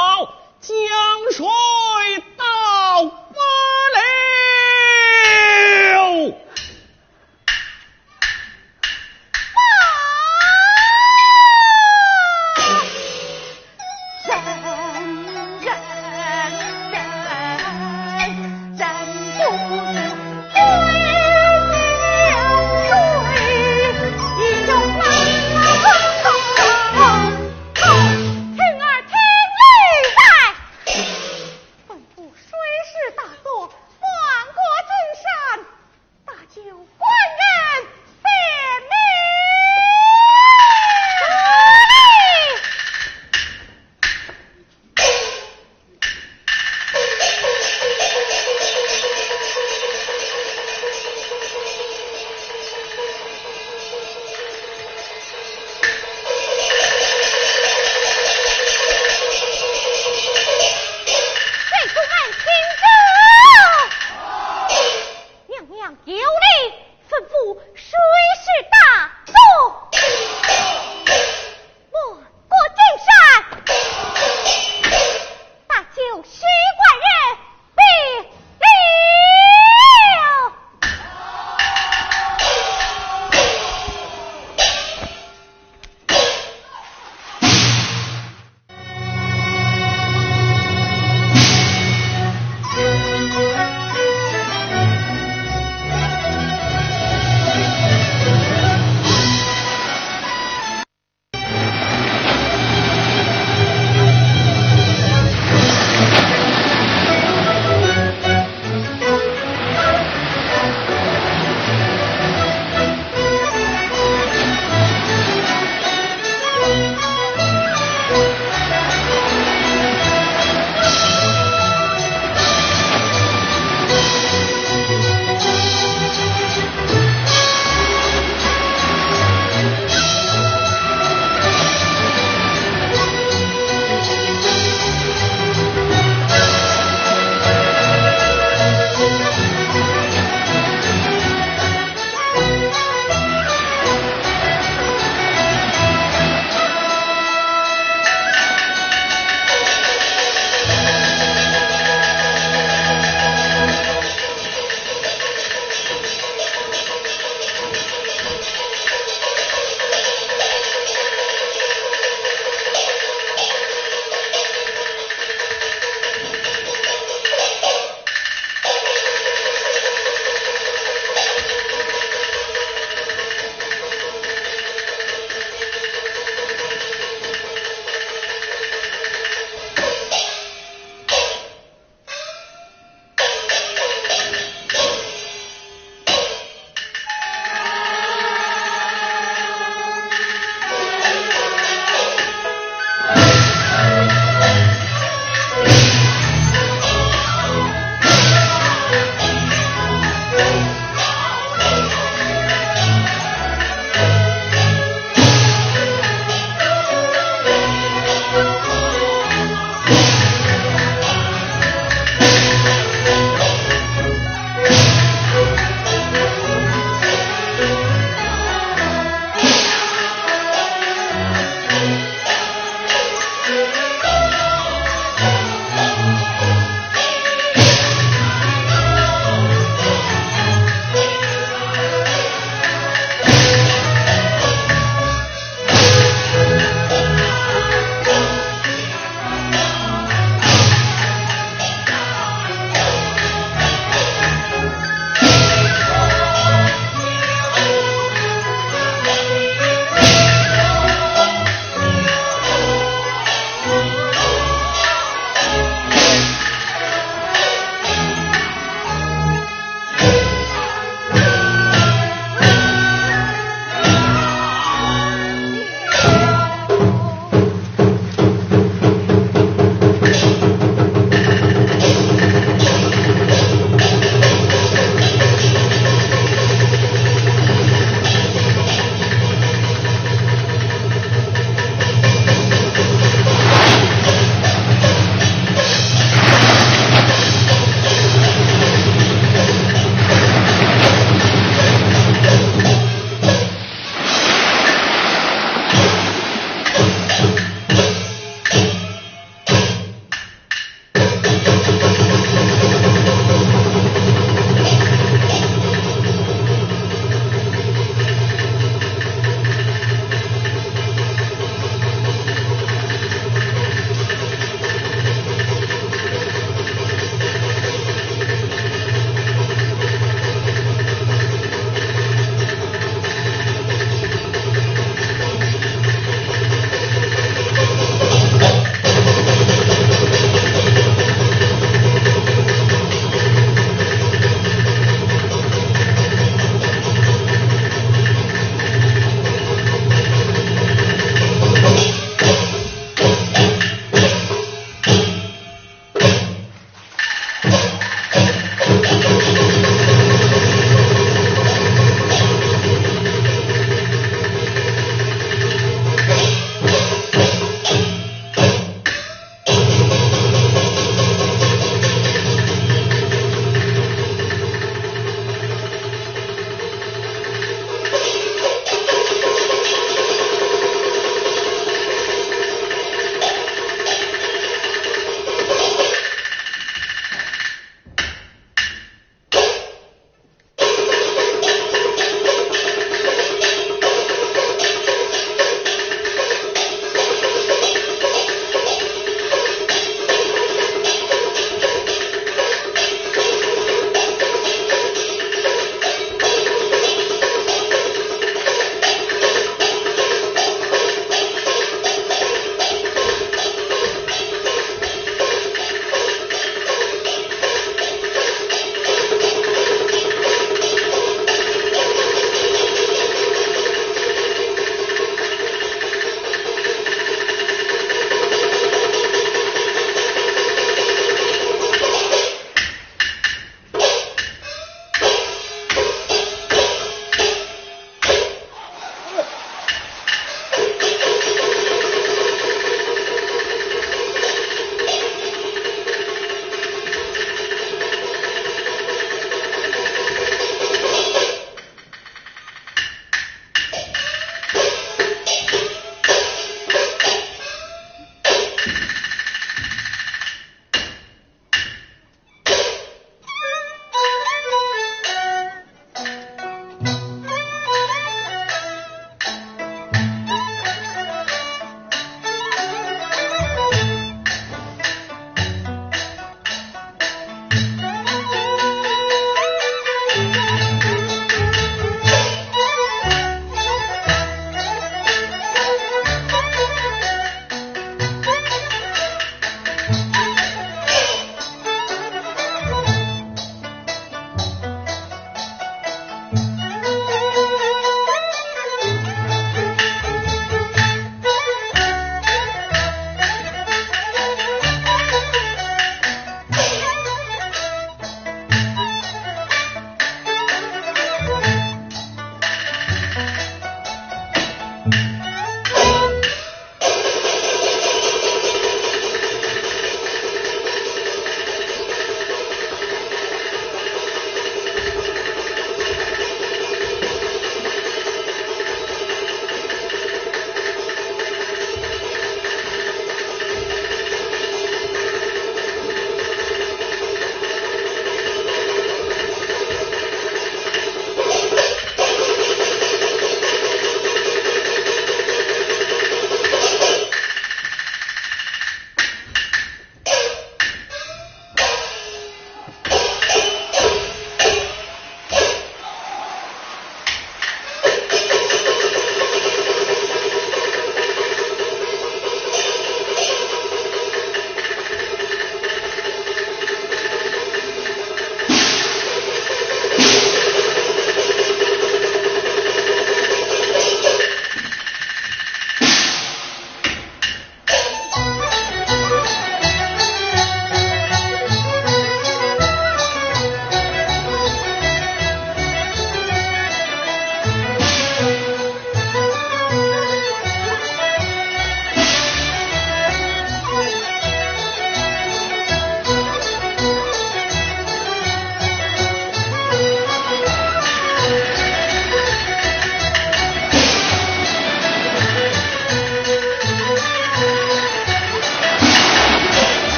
江水倒不了。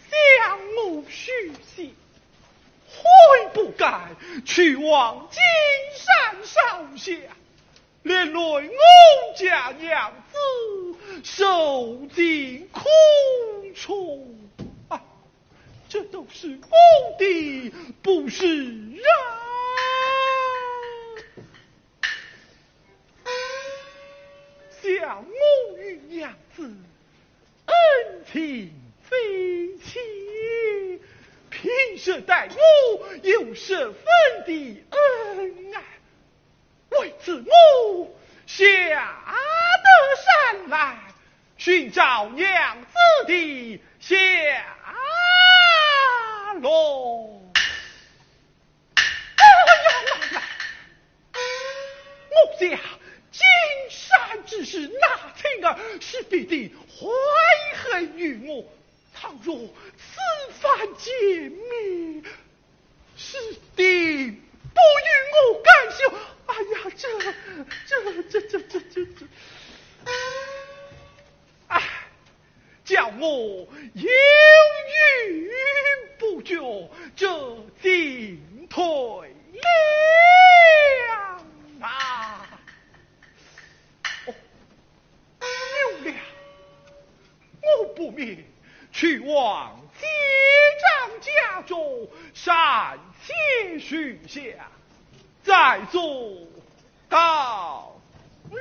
想我许仙，悔不该娶王金山少爷，连累我家娘子受尽苦楚啊！这都是我的不是啊！想我与娘子恩情非浅，平日待我有十分的恩爱，为此我下得山来寻找娘子的下落。哎呀，老爷，我家金山之事，那青儿是必定怀恨于我，倘若此番见面，是定不与我甘休。哎呀，这，这，这，这，这，这，这，哎，叫我犹豫不决，这进退两难啊！哦，有了，我不免去往姐丈家中，暂且住下，再做 道理。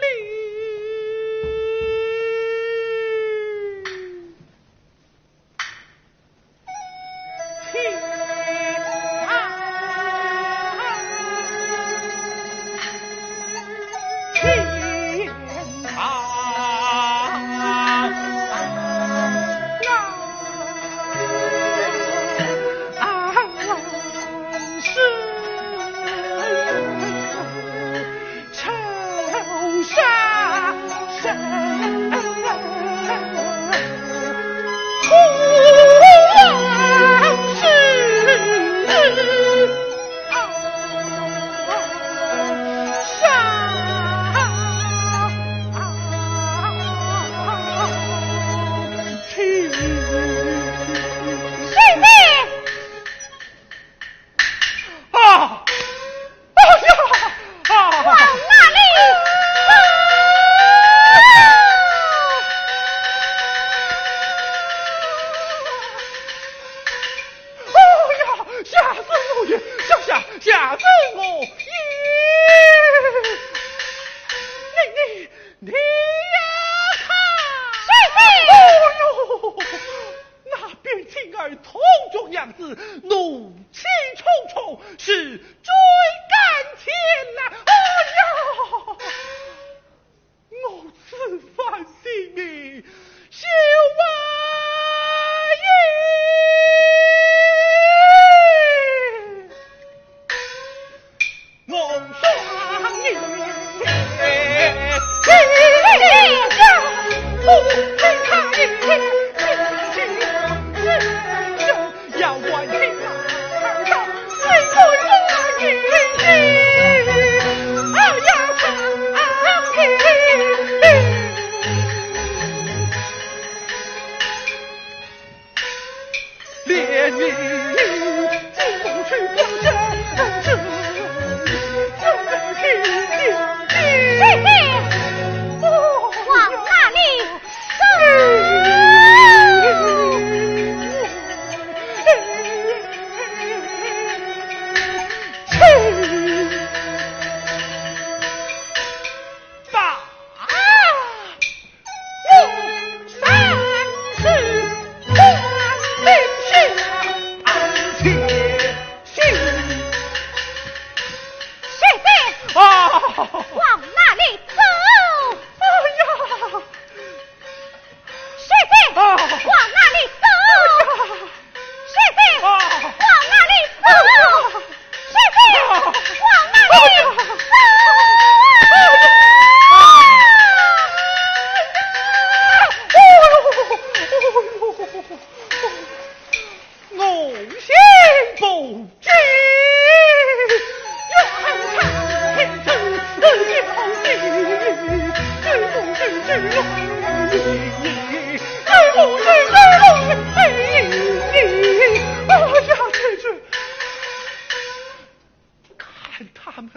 他们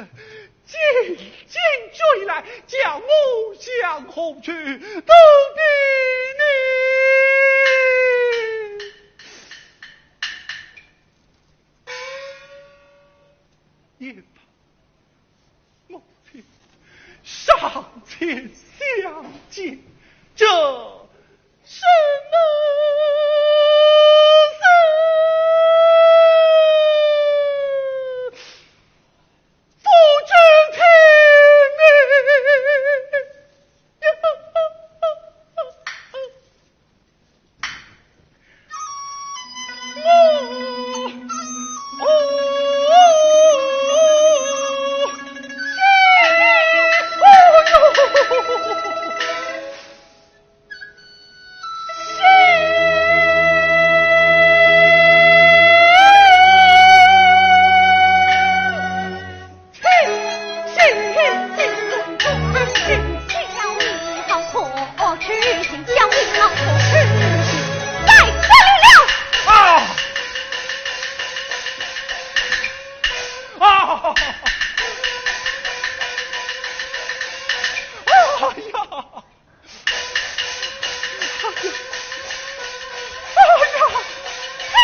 紧紧追来，叫我向何处逃避呢？也罢，母亲，上前相见，这什么事？不知情呢。啊！啊！哎呀！哎呀！哎呀！嘿！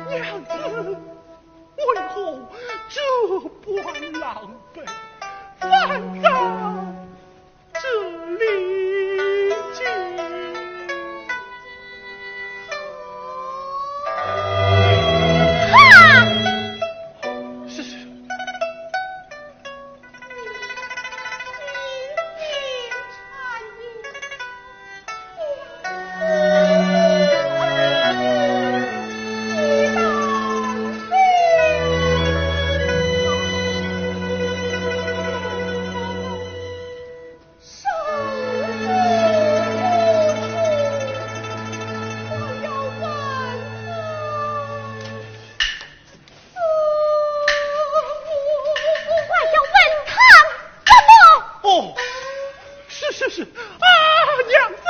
娘子，为何这般狼狈，反遭这里去？哈！是，是。我要问他什么？哦，是，是，是。啊，娘子，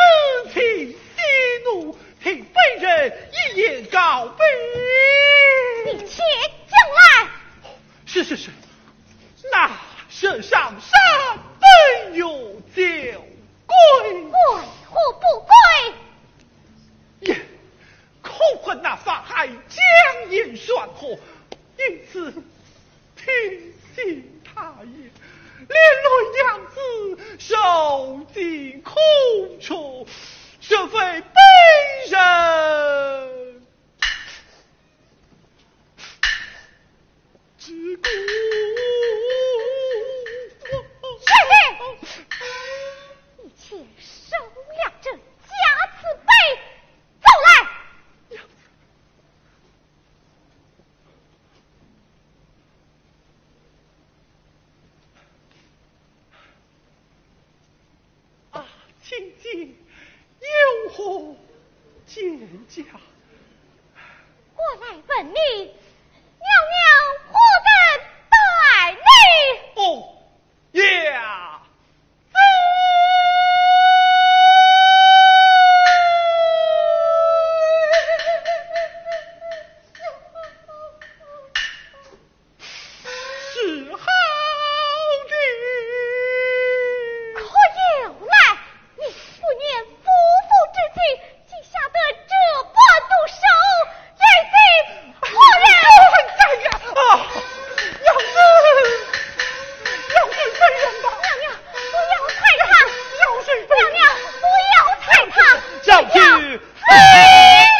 请息怒，听卑人一言告白。你且讲来。是，是，是。那日上山，本有酒鬼。鬼或不鬼？也 可恨那法海将银算破，因此提醒他也，连累娘子受尽苦楚，实非卑人之过。住口！你且收了这假慈悲，走来。 啊，青姐，有何见教？问你，娘娘何人带你？哦，呀，是好人。可有来，你不念夫妇之情，竟下得这般毒手，有心何人？啊，要是，要是本人吧。娘娘，不要害他。要是本人。娘娘，不要害他。小姐，哎呀！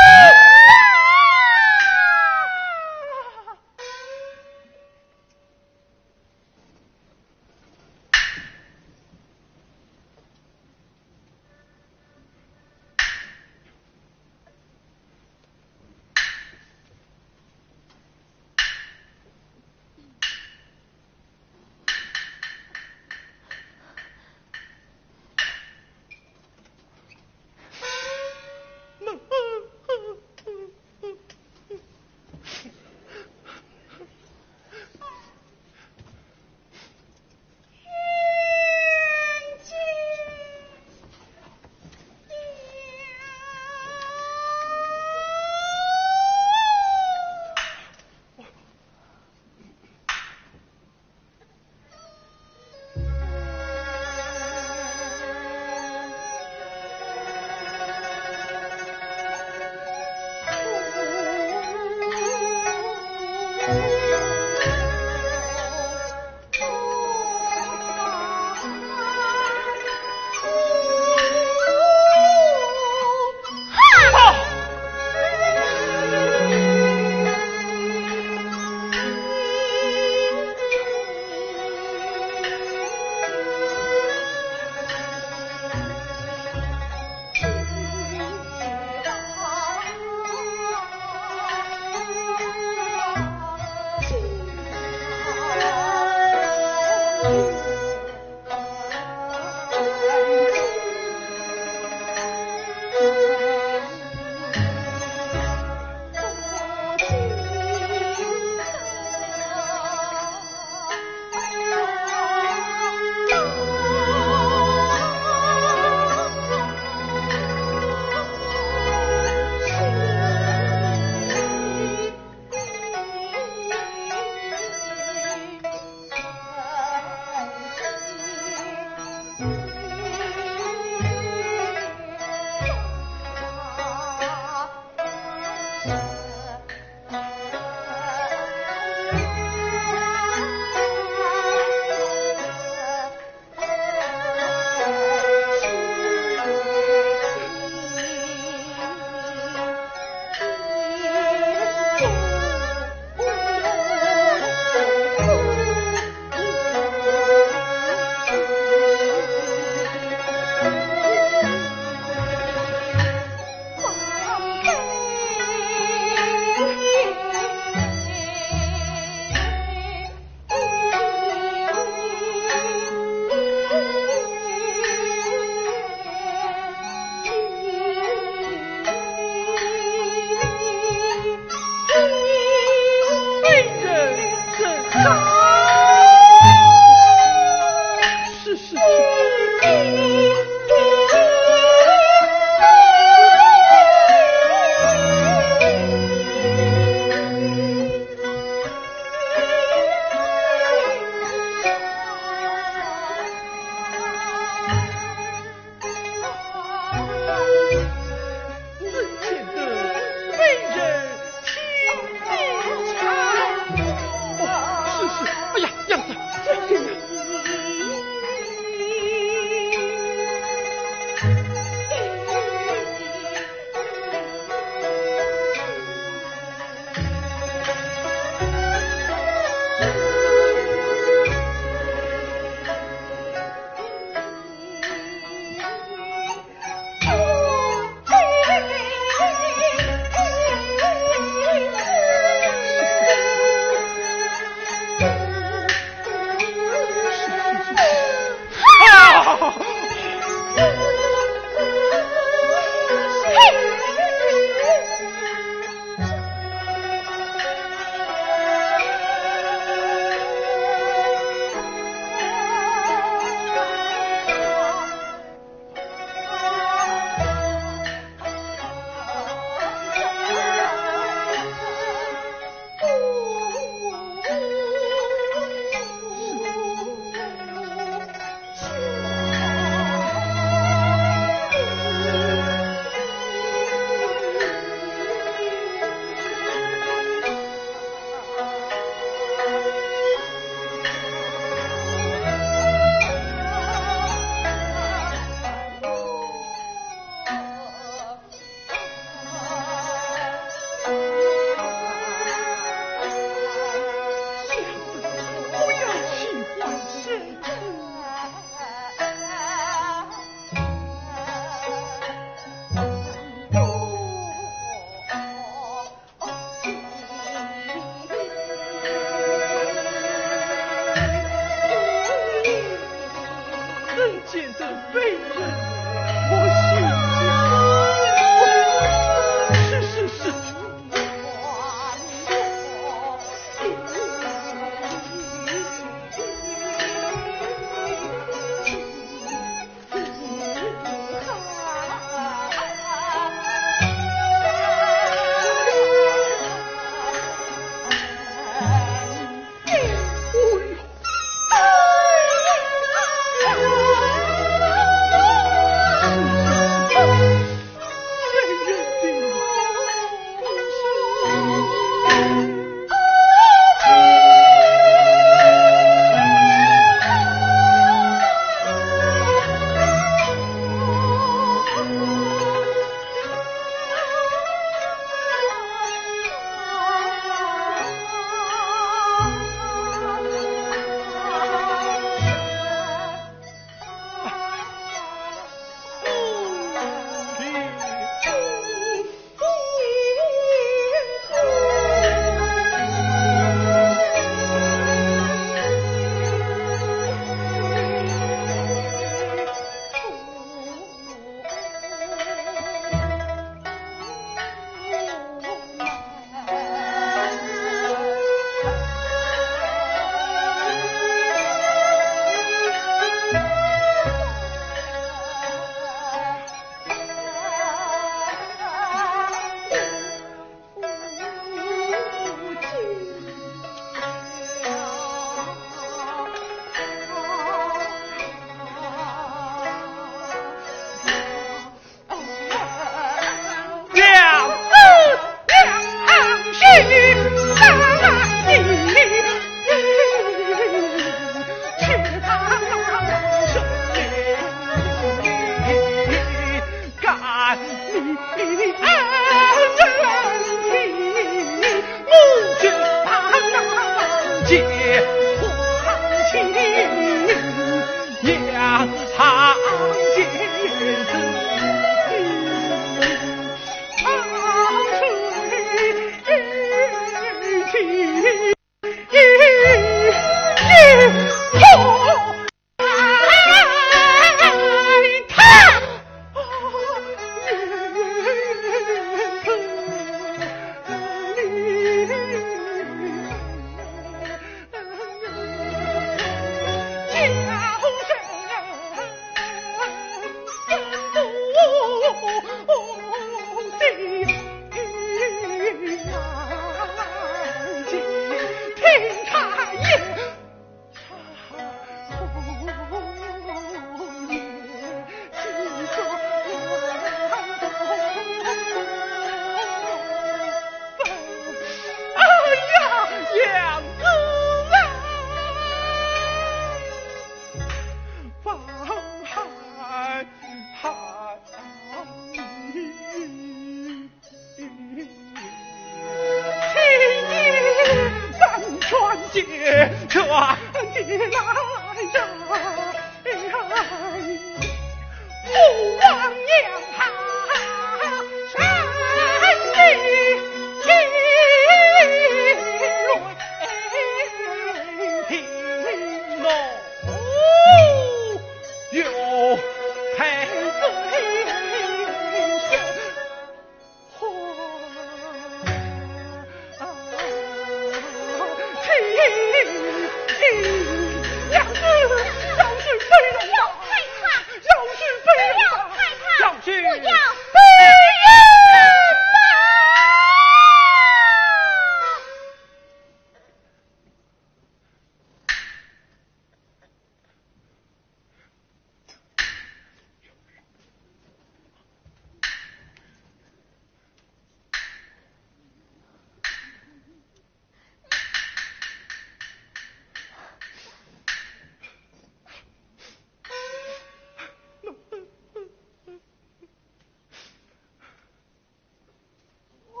我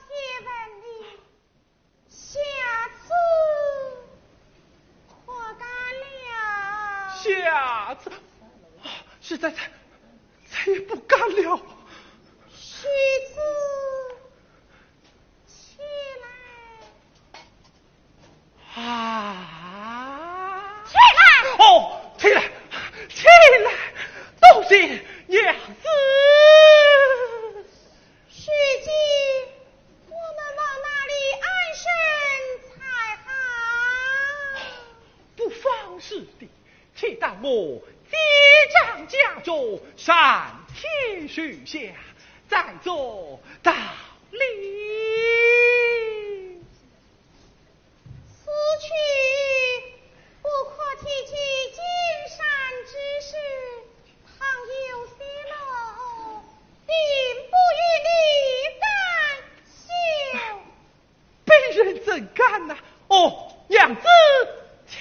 且问你，下次可敢了？下次？啊，是再再再也不敢了。下次起来。啊！起来！哦，起来，起来，多谢娘子。 许仙，我们往哪里安身才好？不妨事的，且待我接掌家眷，上前许下，再作道理。 此去不可提起金山之事，倘有泄露，定不与你甘休。卑人怎敢呐？哦，娘子，请。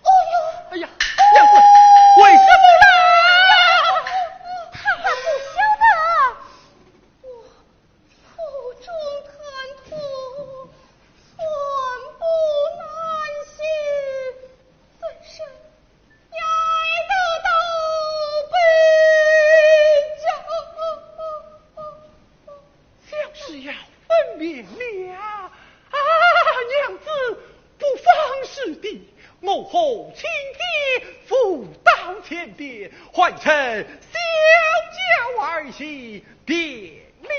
哦哟，哎呀，娘子，为什么啦？他敢不晓得，我腹中疼痛，寸步难行，怎生夜夜都悲叫。 小事要分明了。啊，娘子，不妨事的，我和青天扶到前边，唤声小轿儿媳便了。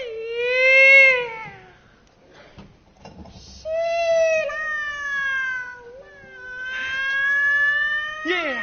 新郎啊！娘子。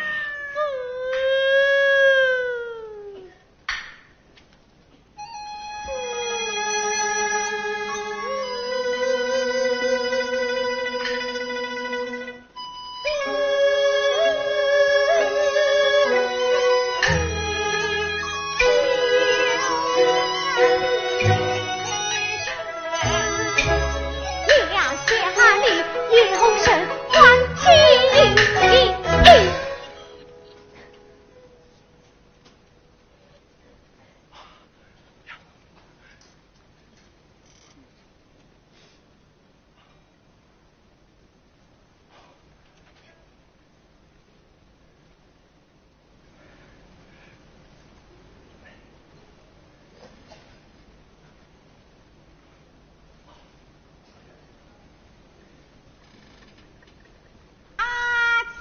啊，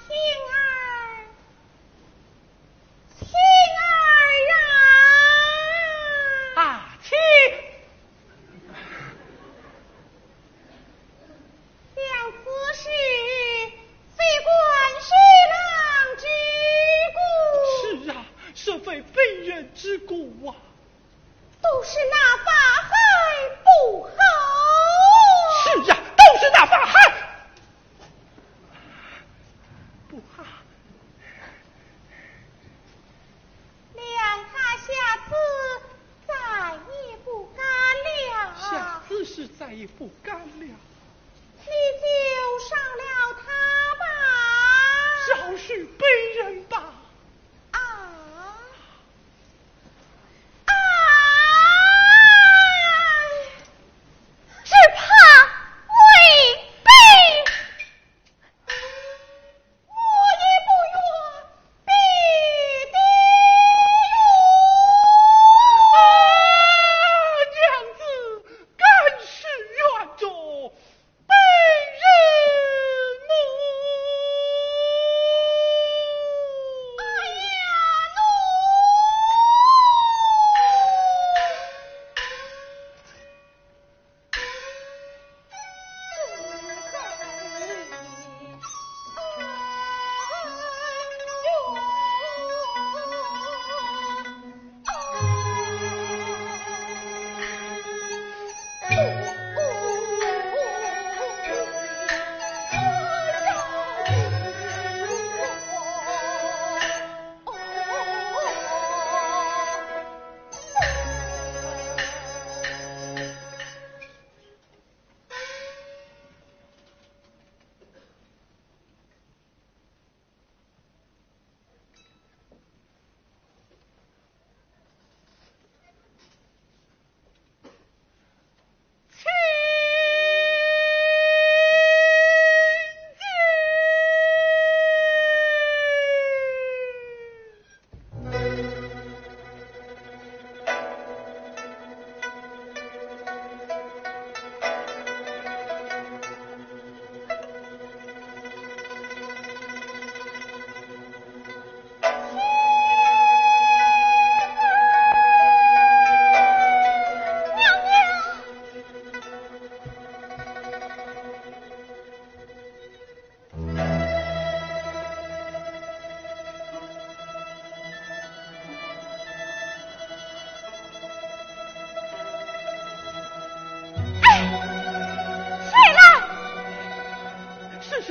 青儿，青儿啊！啊，青。 想此事非关新郎之过。是啊，实非卑人之过啊。都是那法海不好。是啊，都是那法海不好。 谅他下次再也不敢了。下次是再也不敢了。你就饶了他吧。饶恕卑人吧。啊。啊。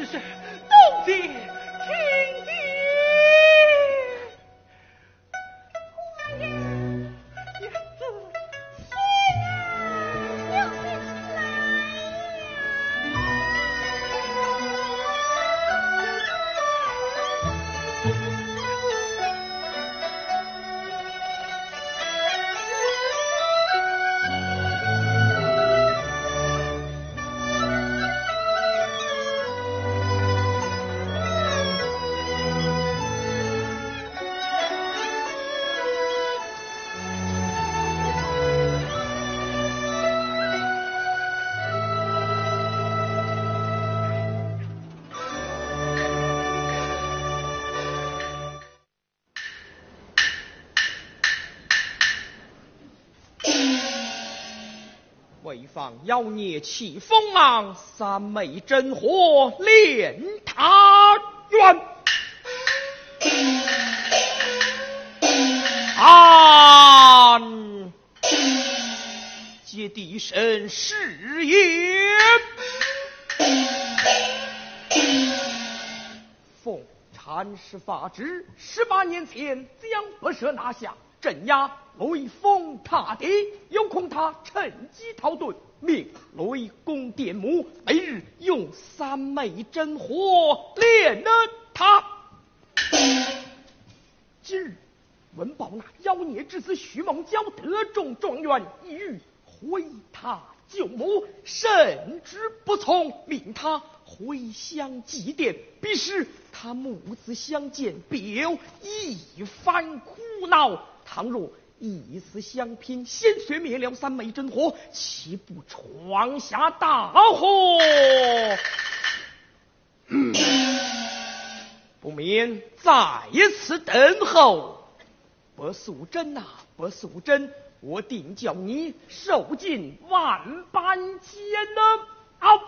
是，动静听见。为防妖孽起风浪，三昧真火炼他元。啊！接地神誓言。奉禅师法旨，十八年前将白蛇拿下，镇压雷峰塔顶，有恐他趁机逃遁，命雷公电母每日用三昧真火炼他。今日闻报那妖孽之子徐梦蛟得中状元，意欲毁他舅母，深知不从，命他回乡祭奠。彼时他母子相见，必有一番苦恼。倘若以死相拼，鲜血灭了三昧真火，岂不闯下大祸？不免再一次等候。白素贞呐，白素贞，我定叫你受尽万般煎熬。好。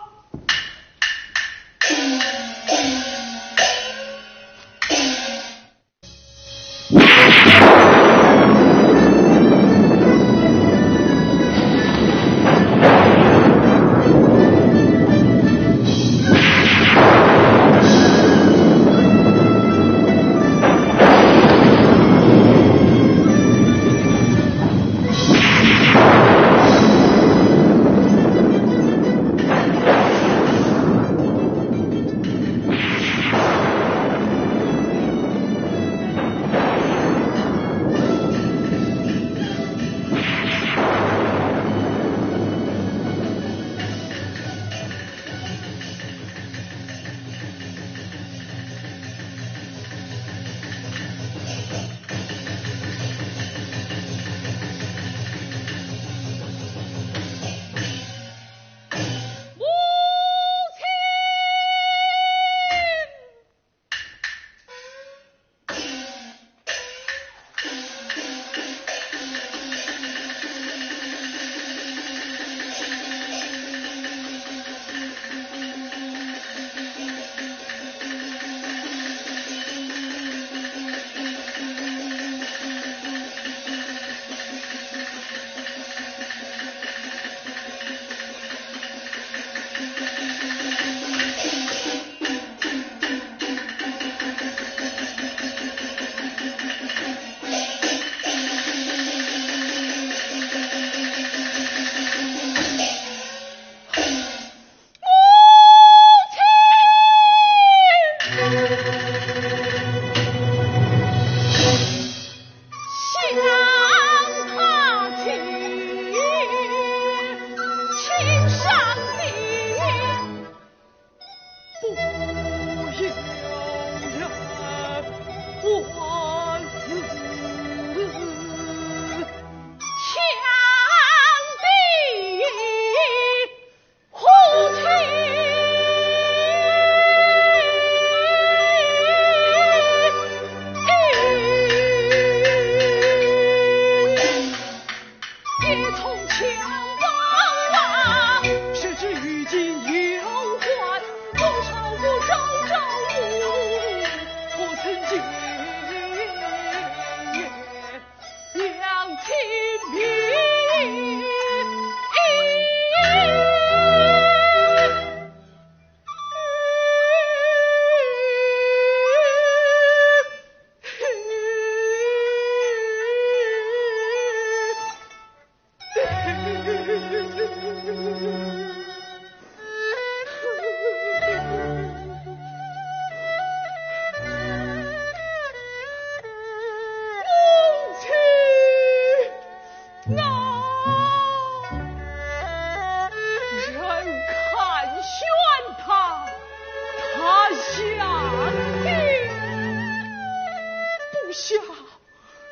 下，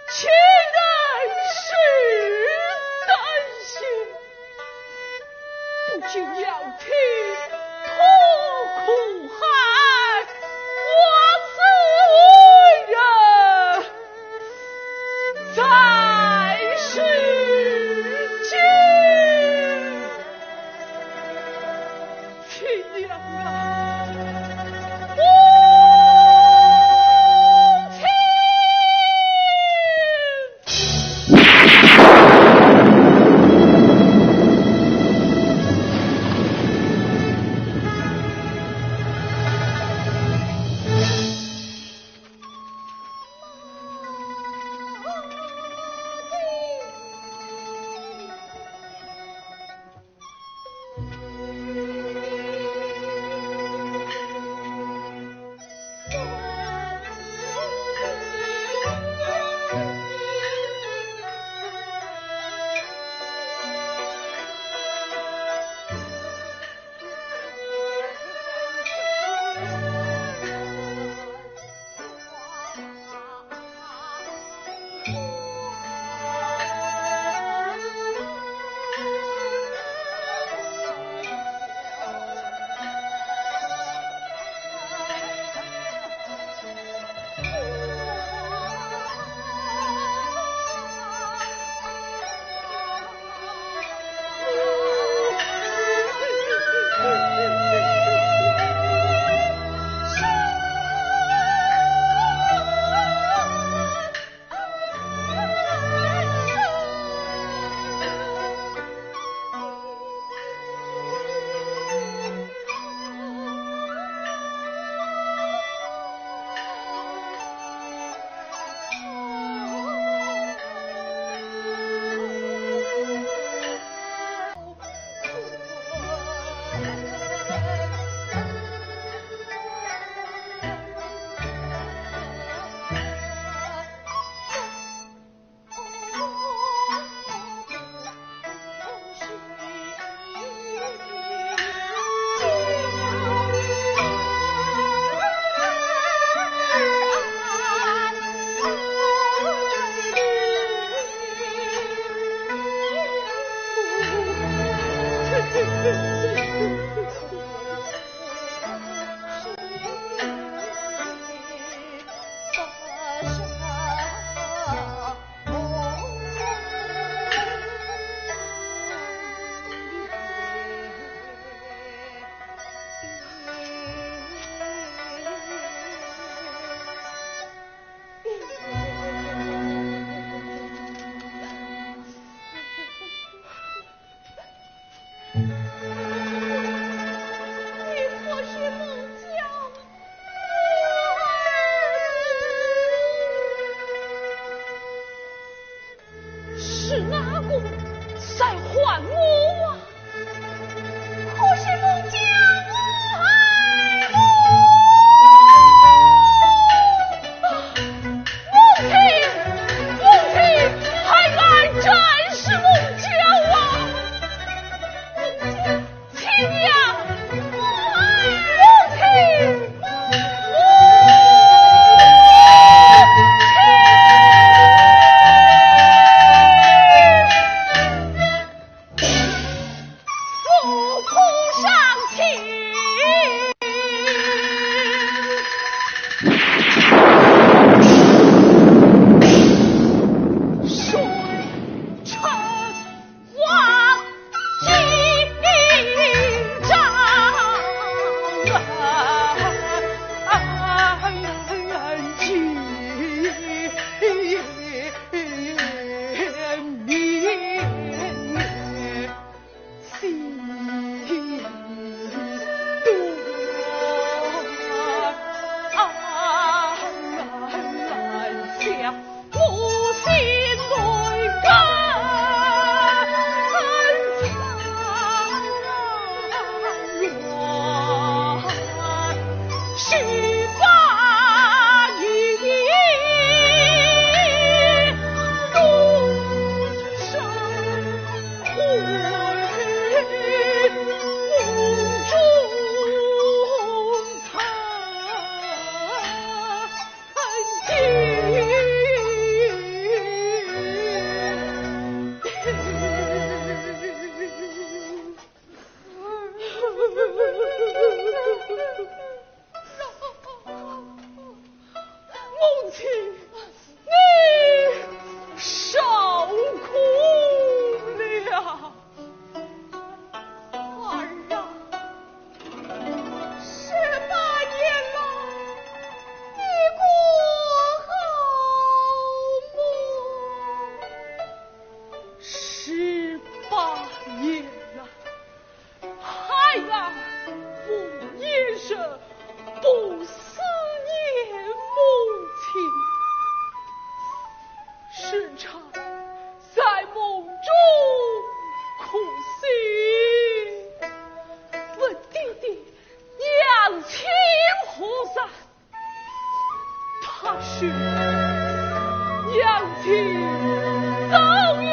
岂能是等闲？不救要听托苦海，我自为人在世间。 亲娘啊，母亲！将军早已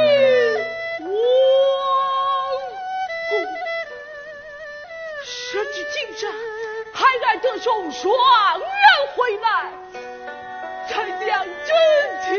亡故，时至今日，还爱得送状元回来，才将军情。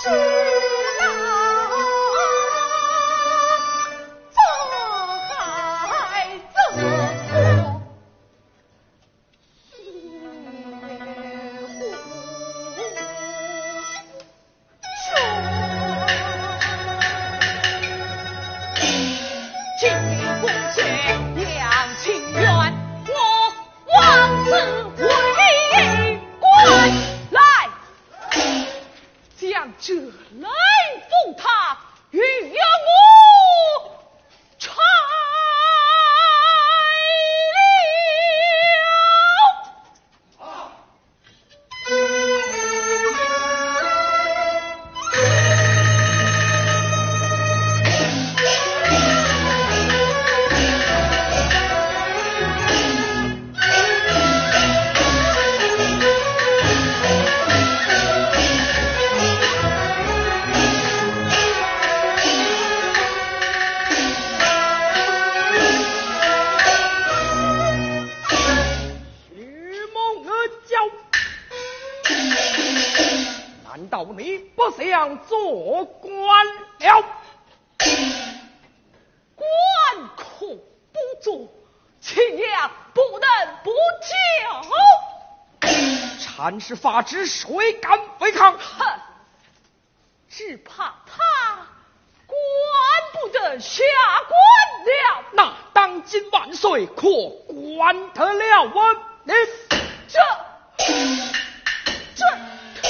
是啊，这还怎么？来，将这雷峰塔与我拆了。难道你不想做官了？官可不做，情也不能不教。禅师发旨，谁敢违抗？哼，只怕他官不得下官了。那当今万岁可管得了啊？你这，这，公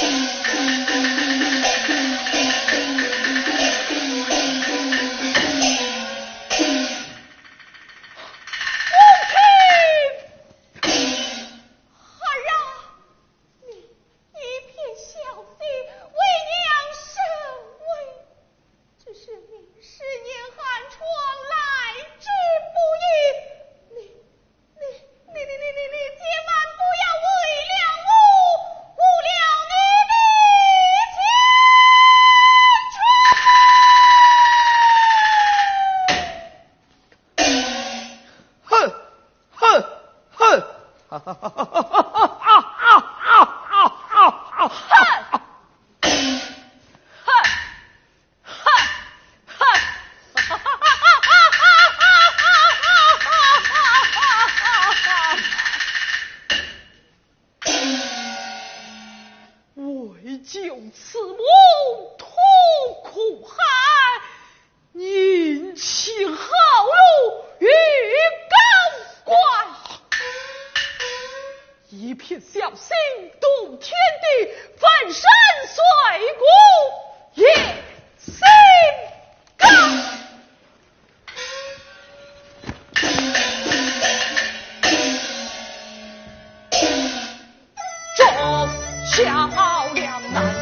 卿！孩儿啊，你一片孝心，为娘甚慰。只是你十年寒窗，来之不易。你，你，你，你，你，你，你千万不要为了我，误了你的前程。哼，哼，哼！为救此母痛苦寒，宁弃好路与高官，一片孝心度天地，粉身碎骨也心甘。忠孝两难